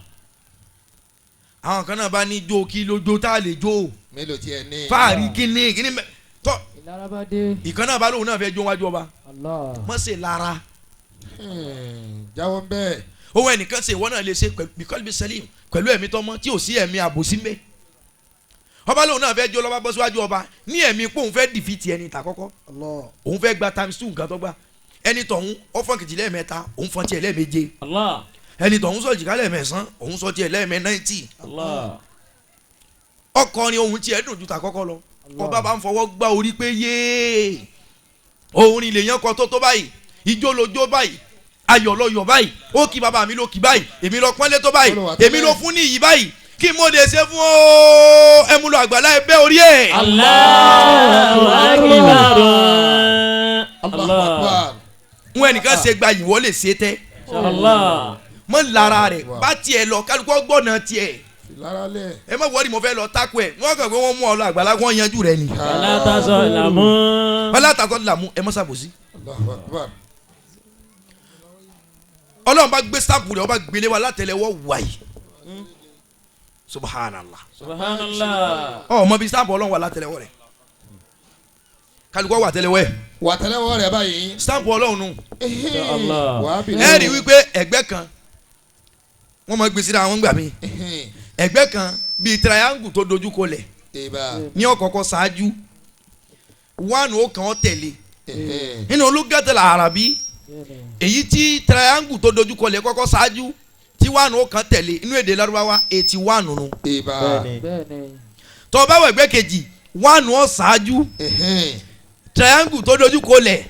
Àwọn kan náà bá ní jó kí ló jó tá a lè jó. Mélòó tiẹ̀ ní. Fáàrí kíní kíní mẹ tọ́. Ìlara bá dé. Ìkan náà bá lóun náà fẹ́ jó wájú ọba. Allah. Mọ̀ ṣe lára. Jáwọ́ ń bẹ́ẹ̀. Owó ẹnìkan ṣe ìwọ náà lè ṣe pẹ̀lú sẹ́lìm pẹ̀lú ẹ̀mí tọmọ tí ò sí ẹ̀mí àbòsí mbẹ́. Ọba lóun náà fẹ́ jó lọ́ba bọ́ síwájú ọba ní ẹ̀mí pé òun fẹ́ dìfìtì ẹni tà kọ́kọ́. Allah. Òun fẹ́ gba times 2 nǹkan tó gbà. Ẹni tọ̀hún ó fọ́n kìtì lẹ́ẹ̀mẹ́ta òun fọ́n tiẹ̀ lẹ́ẹ̀méje. Allah. Ẹni tọ̀hún sọ jìkà lẹ́ẹ̀mẹ́sán òun sọ tiẹ̀ lẹ́ẹ̀mẹ́ 90. Allah. Ọkọrin ohun tiẹ̀ dùn ju tà kọ́kọ́ lọ. Ọba bá ń fọwọ́ gbá orí pé yéé orin lèèyàn kọ tó tó báyìí ijó lójó báyìí ayọ̀ lọ́yọ̀ báyìí ó kí bàbá mi ló kí báyìí èmi lọ pọ́nlé tó báyìí èmi ló fún ní iyì báyìí kí mo lè ṣe fún ó ẹmu lọ àgbàlá ẹgbẹ́ orí ẹ̀. Allahu akbar. Allahu akbar. Wọn ẹnìkan ṣe gba ìwọ lè ṣe tẹ́. Allah. Mọ lára rẹ̀ bá tiẹ̀ lọ kálukọ́ gbọ́nà tiẹ̀. Lára lẹ̀. Ẹ má wọrí mo fẹ́ lọ tákù ẹ̀ wọ́n kàn pé wọ́n mú ọ lọ àgbàlá wọ́n yanjú rẹ ni. Wala tazlamu. Wala tazlamu ẹ má ṣàbòsí. Allahu akbar. Ọlọ́run bá gbé sáàpù rẹ̀ ọba gbélé wa látẹlẹwọ́ wáyé. Subhanallah. Subhanallah. Ọ mọ bí sáàpù Ọlọ́run wà látẹlẹwọ́ rẹ̀. Kálukọ́ wà tẹlẹwọ́ ẹ̀. Wà tẹlẹwọ́ rẹ̀ báyìí. Sáàpù Ọlọ́run nù. Ẹ rí wípé ẹgbẹ́ kan wọ́n máa gbé síra àwọn gbà mí. Ẹgbẹ́ kan bíi triangle tó dojú kolẹ̀ ní ọ̀kọ̀ọ̀kọ̀ ṣáájú one ó kàn ọ́ tẹ̀lé nínú olùgẹ́tẹ̀lá àràbí èyí tí triangle tó dojú kolẹ̀ kọ́kọ́ ṣáájú tí one ó kàn tẹ̀lé inú èdè Lárúbáwá 81 nù. Tó bá wọ ẹgbẹ́ kejì one ó ṣáájú triangle tó dojú kolẹ̀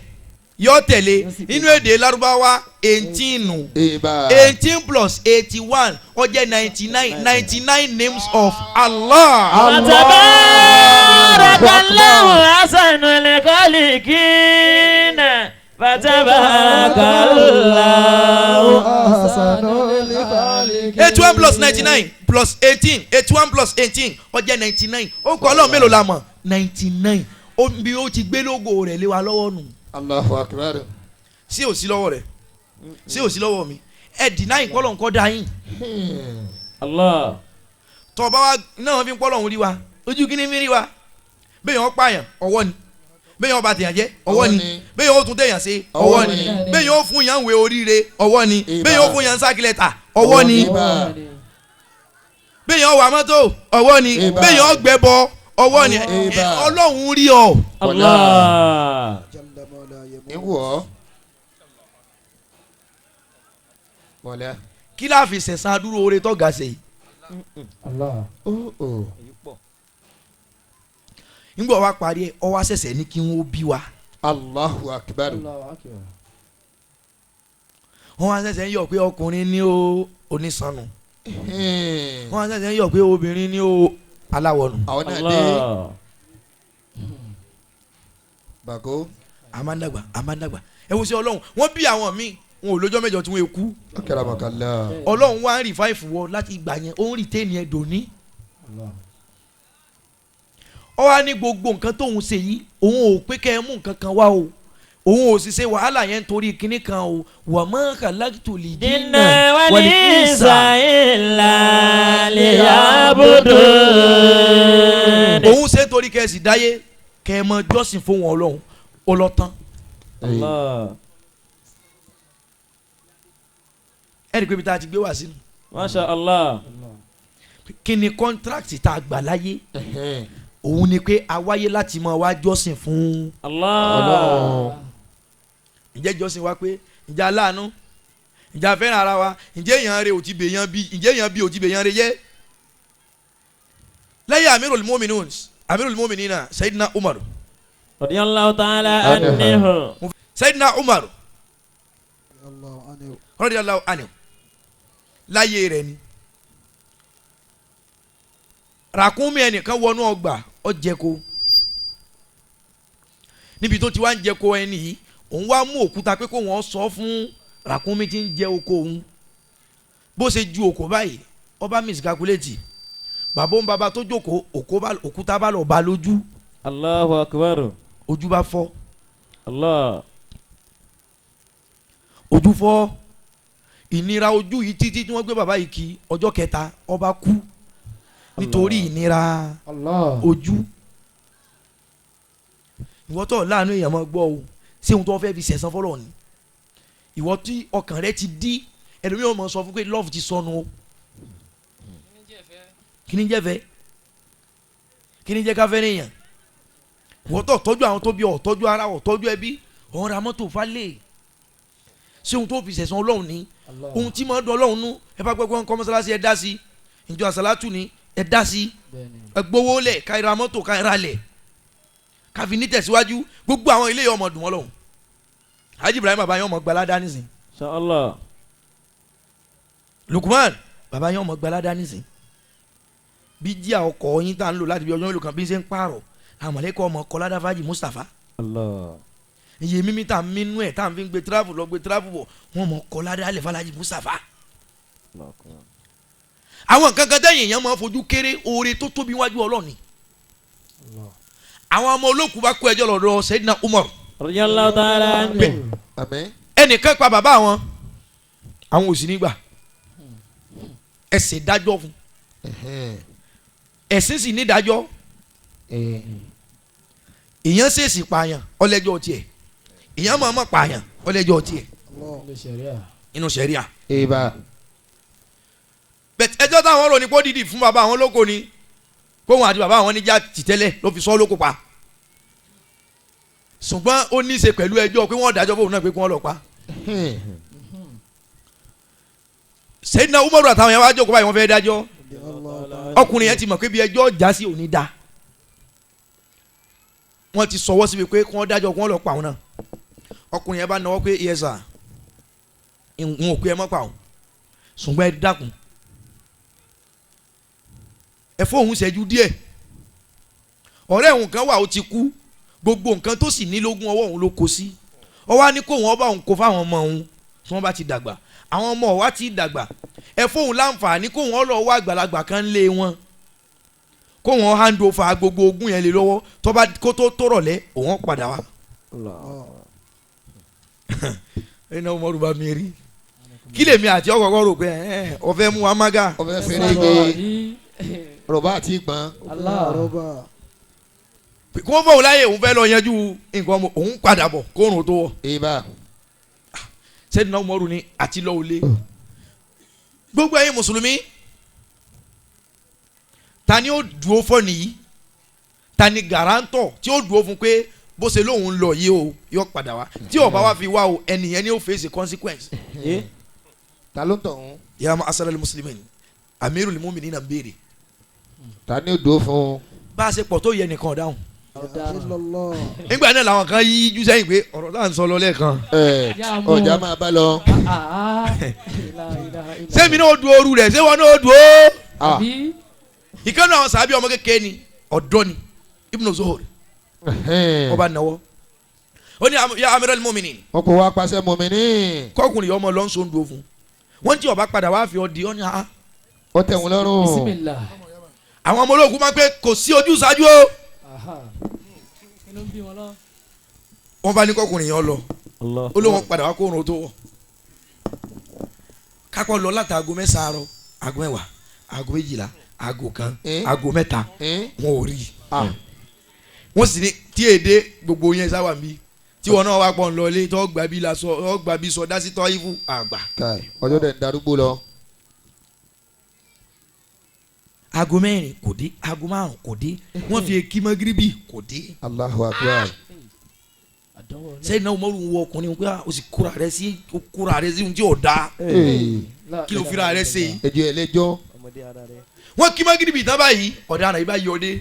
yọ tẹ̀lé inú èdè Lárúbáwá 18 nù. 18 plus 81 ó jẹ́ 99 99 names of Allah. Fatabarakallahu ahsanul khaliqin. Fatabarakallahu ahsanul khaliqin. 81 plus 99 plus 18 81 plus 18 ó jẹ́ 99. Ó kọ́ Ọlọ́run mélòó la mọ̀ 99. Ó bí ó ti gbé lógo rẹ̀ lé wa lọ́wọ́ nù. Allahu akbar. Sí ò sí lọ́wọ́ rẹ̀ sí ò sí lọ́wọ́ mi ẹ deny kọ́lọ̀ ńkọ́ da yín. Allah. Tọ́ bá wa náà wọ́n fi ń pọ́lọ̀ ń rí wa ojú kí ni fi ń rí wa bẹ́ẹ̀ yẹn pààyàn ọwọ́ ni bẹ́ẹ̀ yẹn bá tèèyàn jẹ́ ọwọ́ ni bẹ́ẹ̀ yẹn ó tún tèèyàn ṣe ọwọ́ ni bẹ́ẹ̀ yẹn ó fún yàn wé oríire ọwọ́ ni bẹ́ẹ̀ yẹn ó fún yàn sákìlẹ̀tà ọwọ́ ni bẹ́ẹ̀ yẹn ó wà mọ́tò ọwọ́ ni bẹ́ẹ̀ yẹn ó gbẹ́bọ ọwọ́ ni Ọlọ́run rí ọ. Allah. Ìwọ. Mọ̀lẹ́. Kí la fi sẹ̀sán adúrú oore tó ga ṣe yìí. Allah. Ngbọ̀ wa parí ẹ̀ ọ wá ṣẹ̀ṣẹ̀ ní kí wọ́n bí wa. Allahu akbar. Wọ́n wá ṣẹ̀ṣẹ̀ ń yọ̀ pé ọkùnrin ní o onísanu. Wọ́n wá ṣẹ̀ṣẹ̀ ń yọ̀ pé obìnrin ní o aláwọ̀ nù. Àwọn náà dé. Bàgó. A máa ń dàgbà a máa ń dàgbà ẹ wo sí Ọlọ́run wọ́n bí àwọn míì wọn ò lọ́jọ́ mẹ́jọ tí wọ́n kú. Akramakallah. Ọlọ́run wá ń rí fáìfù wọ láti ìgbà yẹn ó ń rí téèní ẹ̀ dòní. Ó wá ní gbogbo nǹkan tóun ṣe yìí òun ò pé kẹ́ ẹ mú nǹkan kan wá o òun ò sì ṣe wàhálà yẹn nítorí kinní kan o wa ma khalaqtul jinna wal insa illa liya'budun. Òun ṣe nítorí kẹ́ ẹ sì dáyé kẹ́ ẹ mọ jọ́sìn fún wọn Ọlọ́run ó lọ tán. Ẹ̀rí pé ibi tá a ti gbé wá sínú. Masha Allah. Kí ni contract tá a gbà láyé? Òun ni pé a wáyé láti máa wá jọ́sìn fún Allah. Ǹjẹ́ jọ́sìn wa pé ǹjẹ́ aláàánú ǹjẹ́ afẹ́ràn ara wa ǹjẹ́ èèyàn rẹ̀ ò ti bèèyàn bí ǹjẹ́ èèyàn bí ò ti bèèyàn rẹ̀ jẹ́. Lẹ́yìn Amirul Mu'minin Amirul Mu'minina Sayyidina Umar. Radiyallahu ta'ala anhu. Sayyidina Umar radiyallahu anhu láyé rẹ̀ ni ràkúnmí ẹnìkan wọnú ọgbà ó jẹko níbi tó ti wá ń jẹko ẹni yìí òun wá mú òkúta pé kó wọ́n sọ fún ràkúnmí tí ń jẹ oko òun bó ṣe ju òkò báyìí ó bá miscalculate bàbá òun bàbá tó jókòó òkúta bá lọ bá lójú. Allahu akbar. Ojú bá fọ́. Allah. Ojú fọ́ ìnira ojú yìí títí tí wọ́n gbé bàbá yìí kí ọjọ́ kẹta ó bá kú nítorí ìnira ojú. Ìwọ tó láàánú èèyàn máa gbọ́ o ṣé ohun tó fẹ́ fi ṣẹ̀san fọlọ́ ni ìwọ tí ọkàn rẹ ti dí ẹlòmíràn máa sọ fún pé love ti sọnù o kí ni jẹ́ fẹ́ kí ni jẹ́ ká fẹ́ nìyẹn ìwọ tó tọ́jú àwọn tó bí ọ tọ́jú ara ọ tọ́jú ẹbí ọ̀hún ra mọ́tò falẹ̀ ṣé ohun tó fi ṣẹ̀san Ọlọ́run ni ohun tí máa ń dùn Ọlọ́run nú ẹ bá gbẹ́gbẹ́ ńkọ́ mọ́sálásí ẹ dá sí ìjọ àsálátù ni ẹ dá sí ẹ gbowó lẹ̀ ká ra mọ́tò ká ra lẹ̀ káfi ní tẹ̀síwájú gbogbo àwọn ilé ọmọ dùn Ọlọ́run Haji Ibrahim baba yẹn ọmọ gbalada nísìn. Inshallah. Lukman baba yẹn ọmọ gbalada nísìn bí jíà ọkọ̀ yín tá à ń lò láti bí ọjọ́ mélòó kan bí ń ṣe ń pààrọ̀ àmọ̀lẹ́kọ̀ ọmọ kọládà fájì Mustapha. Allah. Iye mímí tá à ń mínú ẹ̀ tá à ń fi gbé tíráfù lọ gbé tíráfù bọ̀ wọ́n mọ̀ kọládà alẹ́ fàlájì Mustapha. Àwọn nǹkan kan tẹ̀yìn èèyàn máa fojú kéré oore tó tóbi wájú Ọlọ́run ni. Àwọn ọmọ olókùú bá kó ẹjọ́ lọ́dọ̀ Sayyidina Umar. Radiyallahu ta'ala anhu. Àmín. Ẹnìkan pa bàbá àwọn àwọn ò sì ní gbà ẹsẹ̀ dájọ́ fún ẹ̀sìn sì ní dájọ́ èèyàn ṣèèṣì pààyàn ọlẹ́jọ́ tiẹ̀ èèyàn máa má pààyàn ọlẹ́jọ́ tiẹ̀ inú sẹ́ríà. Bẹ̀t ẹjọ́ táwọn rò ní kó dìdì fún bàbá àwọn lóko ni kóhun àti bàbá àwọn níjà tìtẹ́lẹ̀ ló fi sọ́ lóko pa ṣùgbọ́n ó ní í ṣe pẹ̀lú ẹjọ́ pé wọ́n dájọ́ fóun náà pé kí wọ́n lọ pa. Sayyidina Umaru àtàwọn yẹn wá jókòó báyìí wọ́n fẹ́ dájọ́ ọkùnrin yẹn ti mọ̀ pé bí ẹjọ́ já sí òní da wọ́n ti sọwọ́ síbi pé kí wọ́n dájọ́ kí wọ́n lọ pa òun náà ọkùnrin yẹn bá náwó pé yes sir n ò pé ẹ mọ́ pa òun ṣùgbọ́n ẹ dákun ẹ fóun ṣẹ́jú díẹ̀ ọ̀rẹ́ òun kan wà ó ti kú gbogbo nǹkan tó sì ní lógún ọwọ́ òun ló kó sí ó wá ní kó wọn bá òun kó fáwọn ọmọ òun tí wọ́n bá ti dàgbà àwọn ọmọ wa ti dàgbà ẹ fóun láǹfààní kó wọn lọ wá àgbàlagbà kan lé wọn kó wọn hand over gbogbo ogún yẹn lé lọ́wọ́ tó bá kó tó tó rọ̀lẹ́ òun padà wá. Ẹni náà Umaru bá mi rí kí lèmi àti ọkọ̀ọ̀kọ̀ rò pé ẹ ọ̀fẹ́ mú wa mága. Ọ̀fẹ́ fèrè gbé rọ̀bà àti ìgbọ̀n. Kí wọ́n fọwọ́ láyé òun fẹ́ lọ yanjú nǹkan ọmọ òun padà bọ̀ kóòrùn tó wọ̀. Ìbá. Sayyidina Umaru ni àti lọ́wọ́ lé. Gbogbo ẹ̀yin mùsùlùmí ta ni ó dúró fọ́ nìyí ta ni garantọ̀ tí ó dúró fún pé bó ṣe lóun lọ yìí o yóò padà wá tí ó bá wá fi wá o ẹnìyẹn ni ó face consequence. Ta ló ń tọ̀ ń. Ya ma'asharal muslimin amirul mu'minin ń béèrè. Ta ni ó dúró fún. Bá a ṣe pọ̀ tó yẹ nìkan dáhùn. Nígbà náà làwọn kan yí jú sẹ́yìn pé ọ̀rọ̀ tá à ń sọ lọ lẹ́ẹ̀kan. Ọjà máa bá lọ. Sẹ́mi náà ó du ooru rẹ̀ ṣé wọn náà ó du ó. Ìkànnì àwọn sàbí ọmọ kékeré ni ọ̀dọ́ ni Ibn Zuhur ọba náwó ó ní ya amiral mu'minin. Wọn kò wá pàṣẹ mọ̀mìnì. Kọkùnrin ọmọ lọ́nṣọ́ ń dúró fún wọn tí ọba padà wá fi ọ di ọ ní a. Ó tẹ̀ wọ́n lọ́rùn. Àwọn ọmọ ológun máa ń pẹ́ kò sí ojú ṣáájú o. Wọ́n bá ní kọkùnrin yẹn lọ ó lóun padà wá kóorun tó wọ̀ kápọ̀ lọ láti aago mẹ́sàn-án àárọ̀ aago mẹ́wàá aago méjìlá aago kan aago mẹ́ta wọn ò rí i wọ́n sì ní tí èdè gbogbo yẹn sáwà ń bí Tí wọn náà wá pọ̀ ń lọ ilé tó gbà bí lasọ tó gbà bí sọ dásí tọ́ ifú àgbà. Ọjọ́ dẹ̀ ń darúgbó lọ. Aago 4 kò dé, aago 5 kò dé, wọ́n fi ekí mọ́gíríbì kò dé. Allahu Akbar. Sẹ́yìn náà Umaru wọ ọkùnrin pé o sì kóra rẹ sí o kóra rẹ sí ohun tí ò da. Kí ló fira rẹ ṣe yìí. Ẹjọ́ ẹlẹ́jọ́. Wọ́n kí mọ́gíríbì tán báyìí ọ̀daràn yìí bá yọ dé.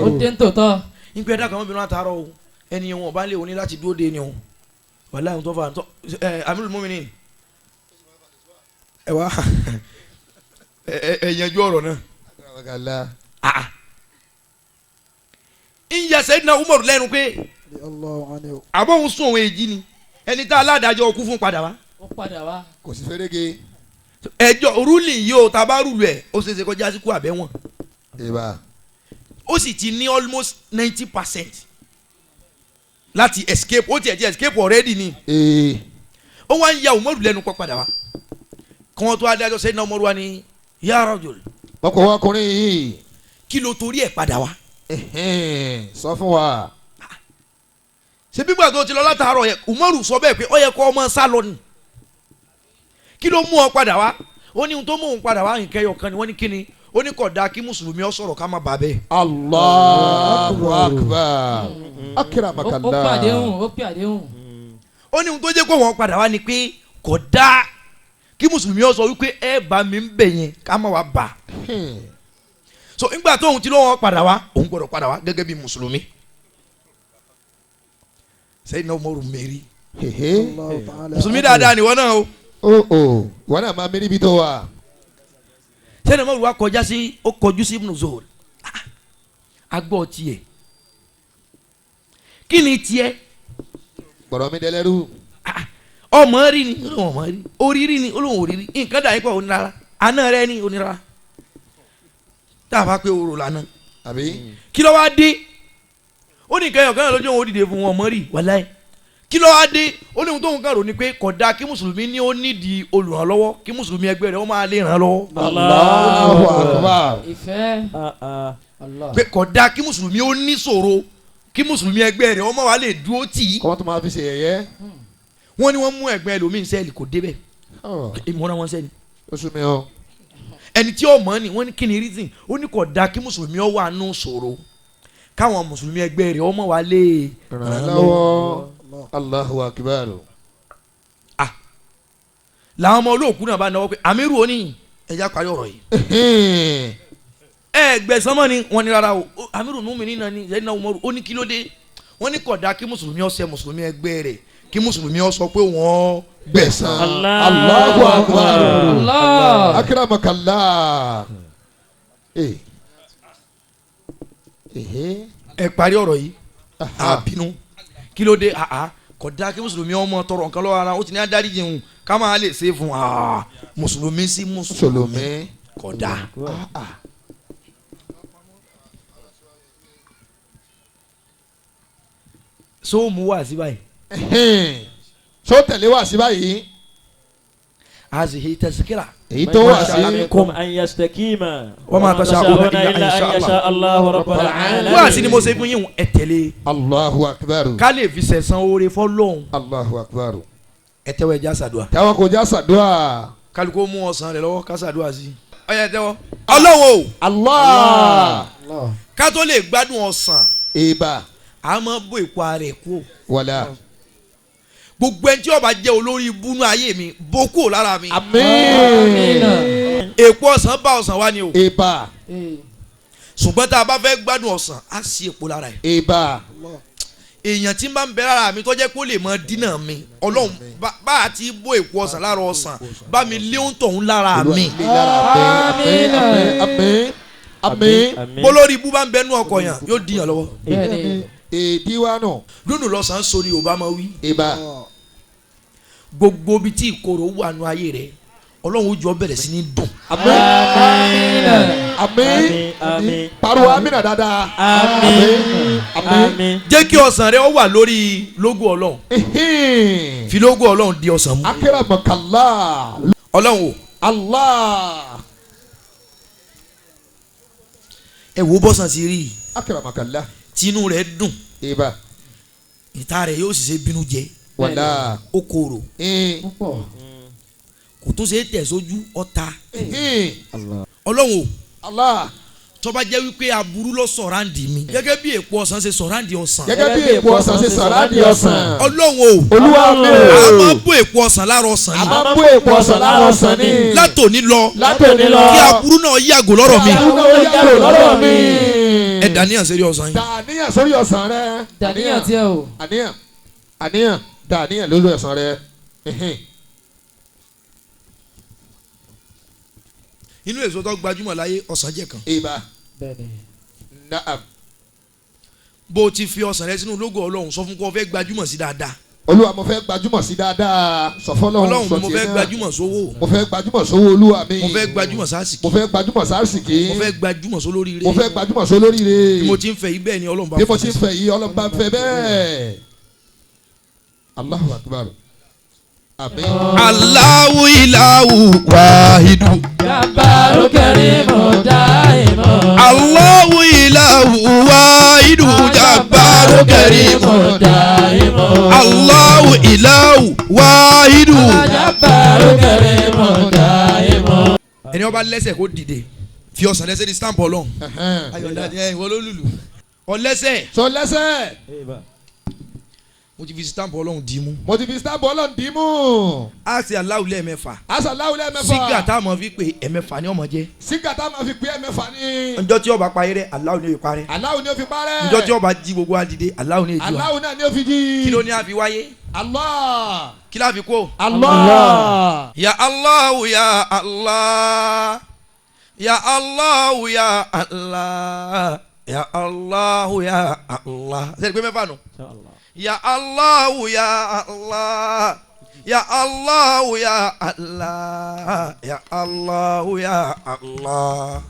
Ó dé ń tòótọ́. Nígbà ẹ̀dá kan mọ́bìnrin àtàrọ̀ o ẹni wọn bá lè o ní láti dúró de ni o wàhálà ń tọ́fà ẹ Amirul Muminin ẹ wá ẹ yanjú ọ̀rọ̀ náà. Ń yà Sayyidina Umaru lẹ́nu pé àbọ̀hún sún òun èjì ni ẹni tá aládàájọ́ ọkú fún padà wá. Ó padà wá. Kò sí fẹ́rẹ́gẹ́. Ẹjọ́ rúlì yìí o tá a bá rúlù ẹ̀ ó ṣeéṣe kọjá síkú àbẹ̀wọ̀n. Ó sì ti ní almost 90% láti escape ó tiẹ̀ ti escape already ni. Ó wá ń ya Umaru lẹ́nu kọ́ padà wá. Kí wọ́n tó adájọ́ Sayyidina Umaru wa ni ya rajul. Ọkọ̀ wa ọkùnrin yìí. Kí ló torí ẹ̀ padà wá. Sọ fún wa. Ṣé bí gbà tó ti lọ látàárọ̀ yẹ Umaru sọ bẹ́ẹ̀ pé ó yẹ kó ọmọ sá lọ ni. Kí ló mú ọ padà wá? Ó ní ohun tó mú òun padà wá nǹkan ẹyọ kan ni wọ́n ní kíni ó ní kò dáa kí mùsùlùmí ó sọ̀rọ̀ ká má bà bẹ́ẹ̀. Allahu Akbar. Akramakallah. Ó pè àdéhùn, ó pè àdéhùn. Ó ní ohun tó jẹ́ kó wọ́n padà wá ni pé kò dáa kí mùsùlùmí ó sọ wípé ẹ bá mi ń bẹ̀ yẹn ká má wá bà. So nígbà tó òun ti lọ́wọ́ padà wá òun gbọ́dọ̀ padà wá gẹ́gẹ́ bí mùsùlùmí. Sayyidina Umaru mẹ́rí. Mùsùlùmí dáadáa ni wọ́n náà o. Wọ́n náà máa mérí bí tó wà. Sayyidina Umaru wa kọjá sí ó kọjú sí Ibn Zuhur. Agbọ́ tiẹ̀. Kí ni tiẹ̀? Gbọ̀dọ̀ mi dẹ́lẹ́rú. Ọmọ rí ni olóhùn ọmọ rí orírí ni olóhùn òrírí nǹkan dà yín pọ̀ onírara àná rẹ ni onírara tá a bá pé orò lánàá. Àbí? Kí ló wá dé? Ó ní nǹkan ẹ̀yọ̀kan náà lójú òun ó dìde fún wọn ọmọ rí wàláhì. Kí ló wá dé? Ó ní ohun tóun kàn rò ní pé kò dáa kí mùsùlùmí ní ó nídìí olùrànlọ́wọ́ kí mùsùlùmí ẹgbẹ́ rẹ̀ ó máa lè ràn án lọ́wọ́. Allahu Akbar. Ìfẹ́. Allah. Pé kò dáa kí mùsùlùmí ó ní ṣòro kí mùsùlùmí ẹgbẹ́ rẹ̀ ó máa wá lè dúró tì í. Kọ́ tó máa fi ṣe yẹ̀yẹ́. Wọ́n ní wọ́n mú ẹgbẹ́ ẹlòmíín sẹ́ẹ̀lì kò débẹ̀. Ìmọ̀ràn wọn sẹ́ẹ̀lì. Ó sú mi o. Ẹni tí ó mọ̀ ni wọ́n ní kí ni reason ó ní kò dáa kí mùsùlùmí ó wà nù ṣòro káwọn mùsùlùmí ẹgbẹ́ rẹ̀ ó máa wá lè ràn án lọ́wọ́. Allahu Akbar. Ah, làwọn ọmọ olóòkú náà bá náwó pé Amiru oní ẹja parí ọ̀rọ̀ yìí. Ẹ gbẹ̀sán mọ́ ni wọ́n ní rárá o Amiru nù mí nínà ni Sayyidina Umaru ó ní kí ló dé wọ́n ní kò dáa kí mùsùlùmí ó ṣe mùsùlùmí ẹgbẹ́ rẹ̀ kí mùsùlùmí ó sọ pé wọ́n gbẹ̀sán. Allahu Akbar. Akramakallah. Ẹ parí ọ̀rọ̀ yìí àbínú kí ló dé kò dáa kí mùsùlùmí ọmọ tọrọ nǹkan lọ́wọ́ ara ó ti ní adarí jẹun ká máa lè ṣe fún mùsùlùmí sí mùsùlùmí kò dáa. So mu wá sí báyìí. So tẹ̀lé wá sí báyìí. Azihi tazkira. Èyí tó wá sí. Minkum an yastakima. Wa ma tasha'una illa an yasha Allahu rabbul alamin. Wá sí ni mo ṣe fún yín ẹ tẹ̀lé. Allahu akbar. Ká lè fi sẹ̀san oore fọ́lọ́hun. Allahu akbar. Ẹ tẹ́wọ́ ẹ já ṣàdúà. Tẹ́wọ́ kò já ṣàdúà. Kálukó mú ọsàn rẹ̀ lọ́wọ́ ká ṣàdúà sí. Ó yá ẹ tẹ́wọ́. Ọlọ́run o. Allah. Ká tó lè gbádùn ọsàn. Ìbà. A máa bó ìpò ara ẹ̀ kú. Wàlá. Gbogbo ẹni tí ó bá jẹ́ olórí ibú ayé mi bó kúrò lára mi. Àmín. Èpo ọsàn bá ọsàn wá ni o. Ìbà. Ṣùgbọ́n tá a bá fẹ́ gbádùn ọsàn á sí èpo lára ẹ̀. Ìbà. Èèyàn tí ń bá ń bẹ lára mi tó jẹ́ kó lè mọ dínà mi Ọlọ́run bá a ti bó èpo ọsàn lára ọsàn bá mi lé ń tọ̀hún lára mi. Àmín. Àmín. Àmín. Bólórí ibú bá ń bẹ nú ọkọ̀ yàn yóò dìyàn lọ́wọ́. Èdè wa nù. Dúnú lọ́sàn-án sọ ni Yorùbá máa wí. Ìbà. Gbogbo ibi tí ìkorò wà nù ayé rẹ Ọlọ́run ó jọ bẹ̀rẹ̀ sí ní dùn. Àmín. Àmín. Àmín. Pariwo amínà dáadáa. Àmín. Àmín. Jẹ́ kí ọsàn rẹ ó wà lórí lógò Ọlọ́run. Fi lógò Ọlọ́run di ọsàn mú. Akramakallah. Ọlọ́run o. Allah. Ẹ wo bọ́sàn sí rí. Akramakallah. Tinú rẹ̀ dùn. Ìbà. Ìta rẹ̀ yóò sì ṣe bínú jẹ. Wàlá. Ó korò. Kò tún ṣe tẹ̀ sójú ọ̀ta. Ọlọ́run o. Allah. Tó bá jẹ́ wípé aburú ló sọ̀ráǹdì mi. Gẹ́gẹ́ bí èpo ọsàn ṣe sọ̀ráǹdì ọsàn. Gẹ́gẹ́ bí èpo ọsàn ṣe sọ̀ráǹdì ọsàn. Ọlọ́run o. Olúwa mi o. A máa bó èpo ọsàn lára ọsàn ni. A máa bó èpo ọsàn lára ọsàn ni. Látòní lọ. Látòní lọ. Kí aburú náà yàgò lọ́rọ̀ mi. Kí aburú náà yàgò lọ́rọ̀ mi. Ẹ dàníyàn sórí ọsàn yín. Dàníyàn sórí ọsàn rẹ. Dàníyàn tiẹ̀ o. Àníyàn àníyàn dàníyàn lórí ọsàn rẹ. Inú èso tó gbajúmọ̀ láyé ọsàn jẹ́ kan. Ìbá. Naam. Bó o ti fi ọsàn rẹ sínú lógo Ọlọ́run sọ fún kó o fẹ́ gbajúmọ̀ sí dáadáa. Olúwa mo fẹ́ gbajúmọ̀ sí dáadáa. Sọ fọ́lọ́run sọ tiẹ̀ náà. Ọlọ́run mo fẹ́ gbajúmọ̀ sówó. Mo fẹ́ gbajúmọ̀ sówó Olúwa mi. Mo fẹ́ gbajúmọ̀ sásìkí. Mo fẹ́ gbajúmọ̀ sásìkí. Mo fẹ́ gbajúmọ̀ sólóríire. Mo fẹ́ gbajúmọ̀ sólóríire. Bí mo ti ń fẹ́ yìí bẹ́ẹ̀ ni Ọlọ́run bá fẹ́. Bí mo ti ń fẹ́ yìí Ọlọ́run bá fẹ́ bẹ́ẹ̀. Allahu Akbar. Àmín. Allahu ilahu wahidu. Jabbaru karimu daimu. Allahu ilahu wahidu. Jabbaru karimu daimu. Allahu ilahu wahidu. Jabbaru karimu daimu. Ẹni ó bá lẹ́sẹ̀ kó dìde fi ọsàn lẹ́sẹ̀ di stamp Ọlọ́run. Ayọ̀dá ẹ ìwọ ló lùlù. Ọlẹ́sẹ̀. Sọ lẹ́sẹ̀. Mo ti fi stamp Ọlọ́run dì mú. Mo ti fi stamp Ọlọ́run dì mú. A ṣe aláwù lẹ́ẹ̀mẹ́fà. A ṣe aláwù lẹ́ẹ̀mẹ́fà. Sígà tá a mọ̀ fi pé ẹ̀mẹ́fà ni ọmọ jẹ́. Sígà tá a mọ̀ fi pé ẹ̀mẹ́fà ni. Njọ́ tí ó bá parí rẹ̀ aláwù ni ó fi parẹ́. Aláwù ni ó fi parẹ́. Njọ́ tí ó bá jí gbogbo wa dìde aláwù ni ó jí wa. Aláwù náà ni ó fi jí. Kí ló ní a fi wáyé? Allah. Kí la fi kó? Allah. Ya Allahu ya Allah. Ya Allahu ya Allah. Ya Allahu ya Allah. Sẹ́ni pé mẹ́fà nù. Ya Allahu ya Allah. Ya Allahu ya Allah. Ya Allahu ya Allah.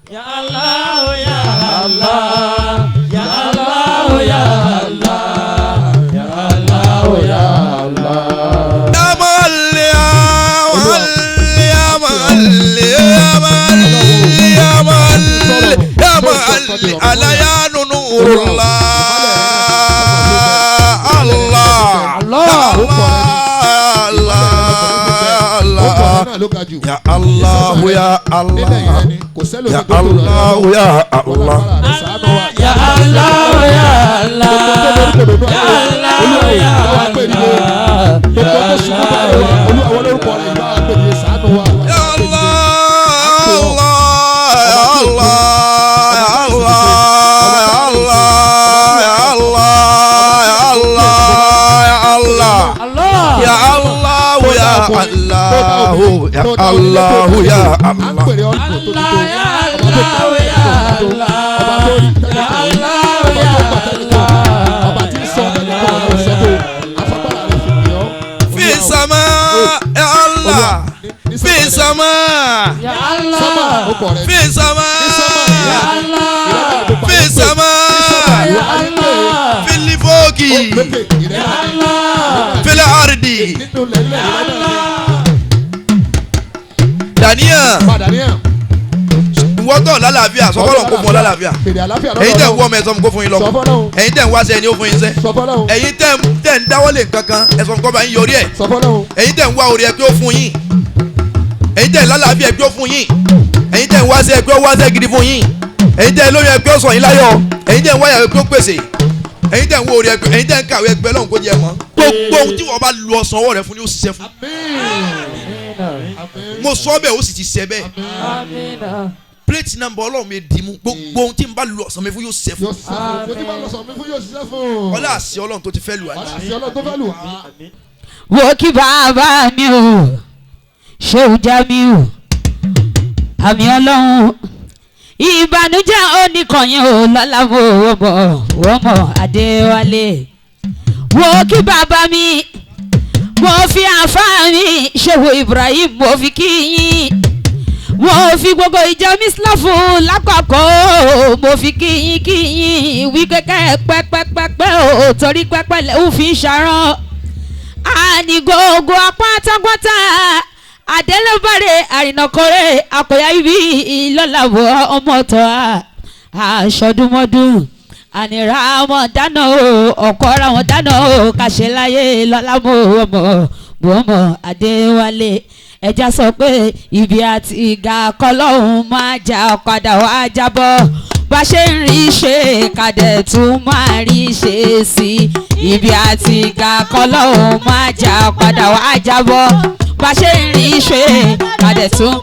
Ya Allahu ya Allah. Ya Allahu ya Allah. Ya Allahu ya Allah. Ya Mali ya Mali ya Mali ya Mali ya Mali ya Mali ala ya nurullah. Allah Allah Allah ya Allah ya Allah ya Allah ya Allah Ya Allah ya Allah ya Allah ya Allah Allah ya Allah ya Allah ya Allah ya Allah Ya Allah ya Allah ya Allah ya Allah. Fi sama ya Allah fi sama Ya Allah. fi sama Ya Allah. fi sama Ya Allah. fil foki Ya Allah. fil ardi. Daniel wọ́tọ̀ lálàáfíà sọ́kọ́lọ̀ kó fún ọ lálàáfíà ẹ̀yin tẹ̀ ń wọ́ ọmọ ẹ̀ sọ fún kó fún yín lọ́kọ ẹ̀yin tẹ̀ ń wáṣẹ́ ẹni ó fún yín sẹ́ ẹ̀yin tẹ̀ ń dáwọ́lé nǹkankan ẹ̀ sọ fún kó bá yín yọrí ẹ̀ ẹ̀yin tẹ̀ ń wá orí ẹ̀ pé ó fún yín ẹ̀yin tẹ̀ ń lálàáfíà ẹ̀ pé ó fún yín ẹ̀yin tẹ̀ ń wáṣẹ́ ẹ̀ pé ó wáṣẹ́ gidi fún yín ẹ̀yin tẹ̀ ń lóyún ẹ̀ pé ó sọ yín láyọ̀ ẹ̀yin tẹ̀ ń wáyà ẹ̀ pé ó pèsè ẹ̀yin tẹ̀ ń wo orí ẹ̀ pé ẹ̀yin tẹ̀ ń kàwé ẹ̀ pé Ọlọ́run kó jẹ mọ́ gbogbo ohun tí wọ́n bá lu ọsàn ọwọ́ rẹ fún ni ó ṣiṣẹ́ fún mo sọ bẹ́ẹ̀ ó sì ti ṣe bẹ́ẹ̀ plate number Ọlọ́run mi dì mú gbogbo ohun tí n bá lu ọ̀sán mi fún yóò ṣiṣẹ́ fún. Ọlá àṣẹ Ọlọ́run tó ti fẹ́ lù wá. Wo kí bàbá mi o Ṣéhù Jamiu àmì Ọlọ́run ìbànújẹ́ oníkànnì o lọ́làbò wọ́mọ̀ wọ́mọ̀ Adéwálé wo kí bàbá mi mo fi àǹfààní mi Ṣéhù Ibrahim mo fi kí yín mo fi gbogbo ìjọ mísílọ́fù lápapọ̀ mo fi kí yín kí yín wí kẹ́kẹ́ pẹ́pẹ́pẹ́pẹ́ o torí pẹ́pẹ́ lẹ́hùn fi ń ṣarán àní gbogbo apátápátá àdélébàrè àrìnàkọ́rẹ́ àkọ́yà ibi ìlọ́làwọ̀ ọmọ tọ́ a aṣọdúnmọ́dún Àní Ramadana o, ọ̀kọ́ Ramadana o, kàṣẹ láyé lọ́lá mọ́ ọmọ Adéwálé. Ẹja sọ pé ibi àti ìgà kọlọ́hún máa jà padà wá jábọ́. Bá ṣe ń rí ṣe kàdẹ̀ tún máa rí ṣe sí i. Ibi àti ìgà kọlọ́hún máa jà padà wá jábọ́. Bá ṣe ń rí ṣe kàdẹ̀ tún.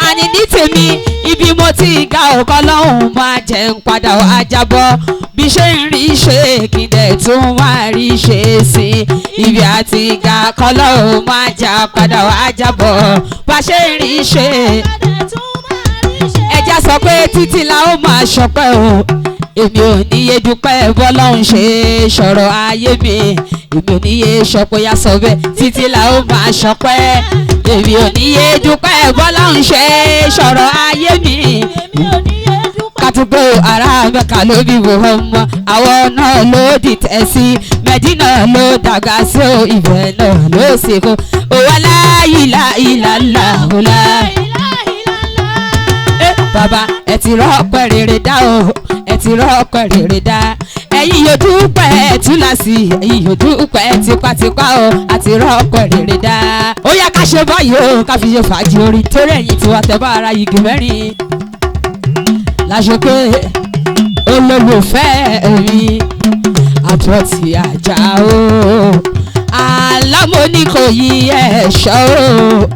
Àní ní tèmi ibi mo ti ga ọkọ lọ́hùn máa jẹ́ ń padà wá jábọ́. Bí ṣe ń rí ṣe kìdẹ̀ tún máa rí ṣe sí i. Ibi àti ìgà kọlọ́hún máa jà padà wá jábọ́. Bá ṣe ń rí ṣe ẹja sọ pé títí la ó máa ṣọpẹ́ o. Èmi ò níye dúpẹ́ bọ́lọ́hún ṣe sọ̀rọ̀ ayé mi. Èmi ò níye ṣọpẹ́ yá sọ bẹ́ẹ̀ títí la ó máa ṣọpẹ́. Èmi ò níye dúpẹ́ bọ́lọ́hún ṣe sọ̀rọ̀ ayé mi. Kátúgbò ará Mẹ́kà ló bí Muhammad, àwọn náà ló dìtẹ̀ sí, Mẹ́dínà ló dàgbà sí o, ibẹ̀ náà ló sì kó. Òwò láìláìláìlá òlà. Bàbá ẹ ti rọ́pẹ́ rere dá o, ẹ ti rọ́pẹ́ rere dá. Ẹ̀yin yóò dúpẹ́ túláàsì, ẹ̀yin yóò dúpẹ́ tipátipá o, àti rọ́pẹ́ rere dá. Ó yá ká ṣe báyìí o, ká fi ṣe fàájì orin torí ẹ̀yin tiwa tẹ́ bá ara igi mẹ́rin. Láṣẹ pé olólùfẹ́ mi àtúntì àjà o, àlámọ́ ní kò yí ẹ̀ṣọ́ o.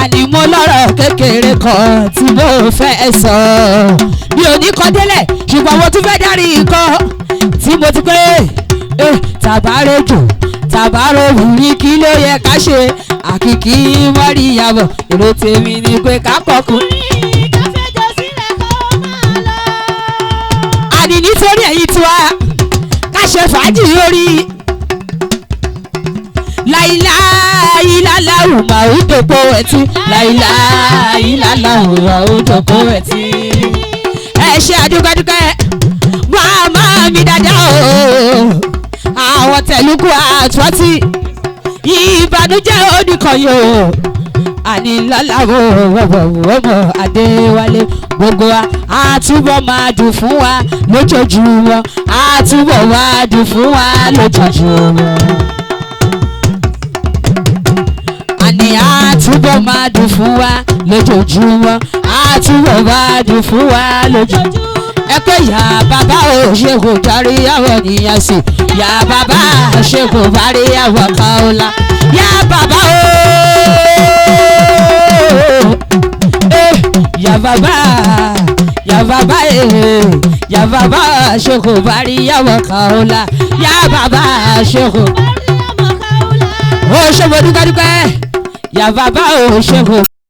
Àní mo lọ́rọ̀ kékeré kan tí mo fẹ́ sọ. Mi ò ní kọ́ délẹ̀ ṣùgbọ́n mo tún fẹ́ dárí nǹkan tí mo ti pé tàbárò jò tàbárò wùrí kí ló yẹ ká ṣe àkìkí mọ́ríyàbọ̀ èrò tèmi ni pé ká kọkùn. Àní nítorí ẹ̀yin tiwa ká ṣe fàájì lórí láìláìláláhùn máa ń dòpò ẹtí láìláìláláhùn máa ń dòpò ẹtí. Ẹ ṣe àdúgbàdúgbẹ́ màmá mi dáadáa o, àwọn tẹ̀lúkù àtúwátì ìbànújẹ́ oníkànnì o. Àní lọ́làwọ̀ wọ̀wọ̀wọ̀mọ̀ Adéwálé gbogbo wa àtúbọ̀ máa dùn fún wa lójoojúmọ́, àtúbọ̀ máa dùn fún wa lójoojúmọ́. Àní àtúbọ̀ máa dùn fún wa lójoojúmọ́, àtúbọ̀ máa dùn fún wa lójoojúmọ́. Ẹ pé yà bàbá ò ṣe kò járí àwọn ènìyàn sí, yà bàbá ṣe kò bá rí àwọn kan ọ̀la, yà bàbá ò yà bàbá yà bàbá yà bàbá ṣe kò bá rí àwọn kan ọ̀la, yà bàbá ṣe kò. Ó ṣe mo dúpẹ́ dúpẹ́ yà bàbá ò ṣe kò.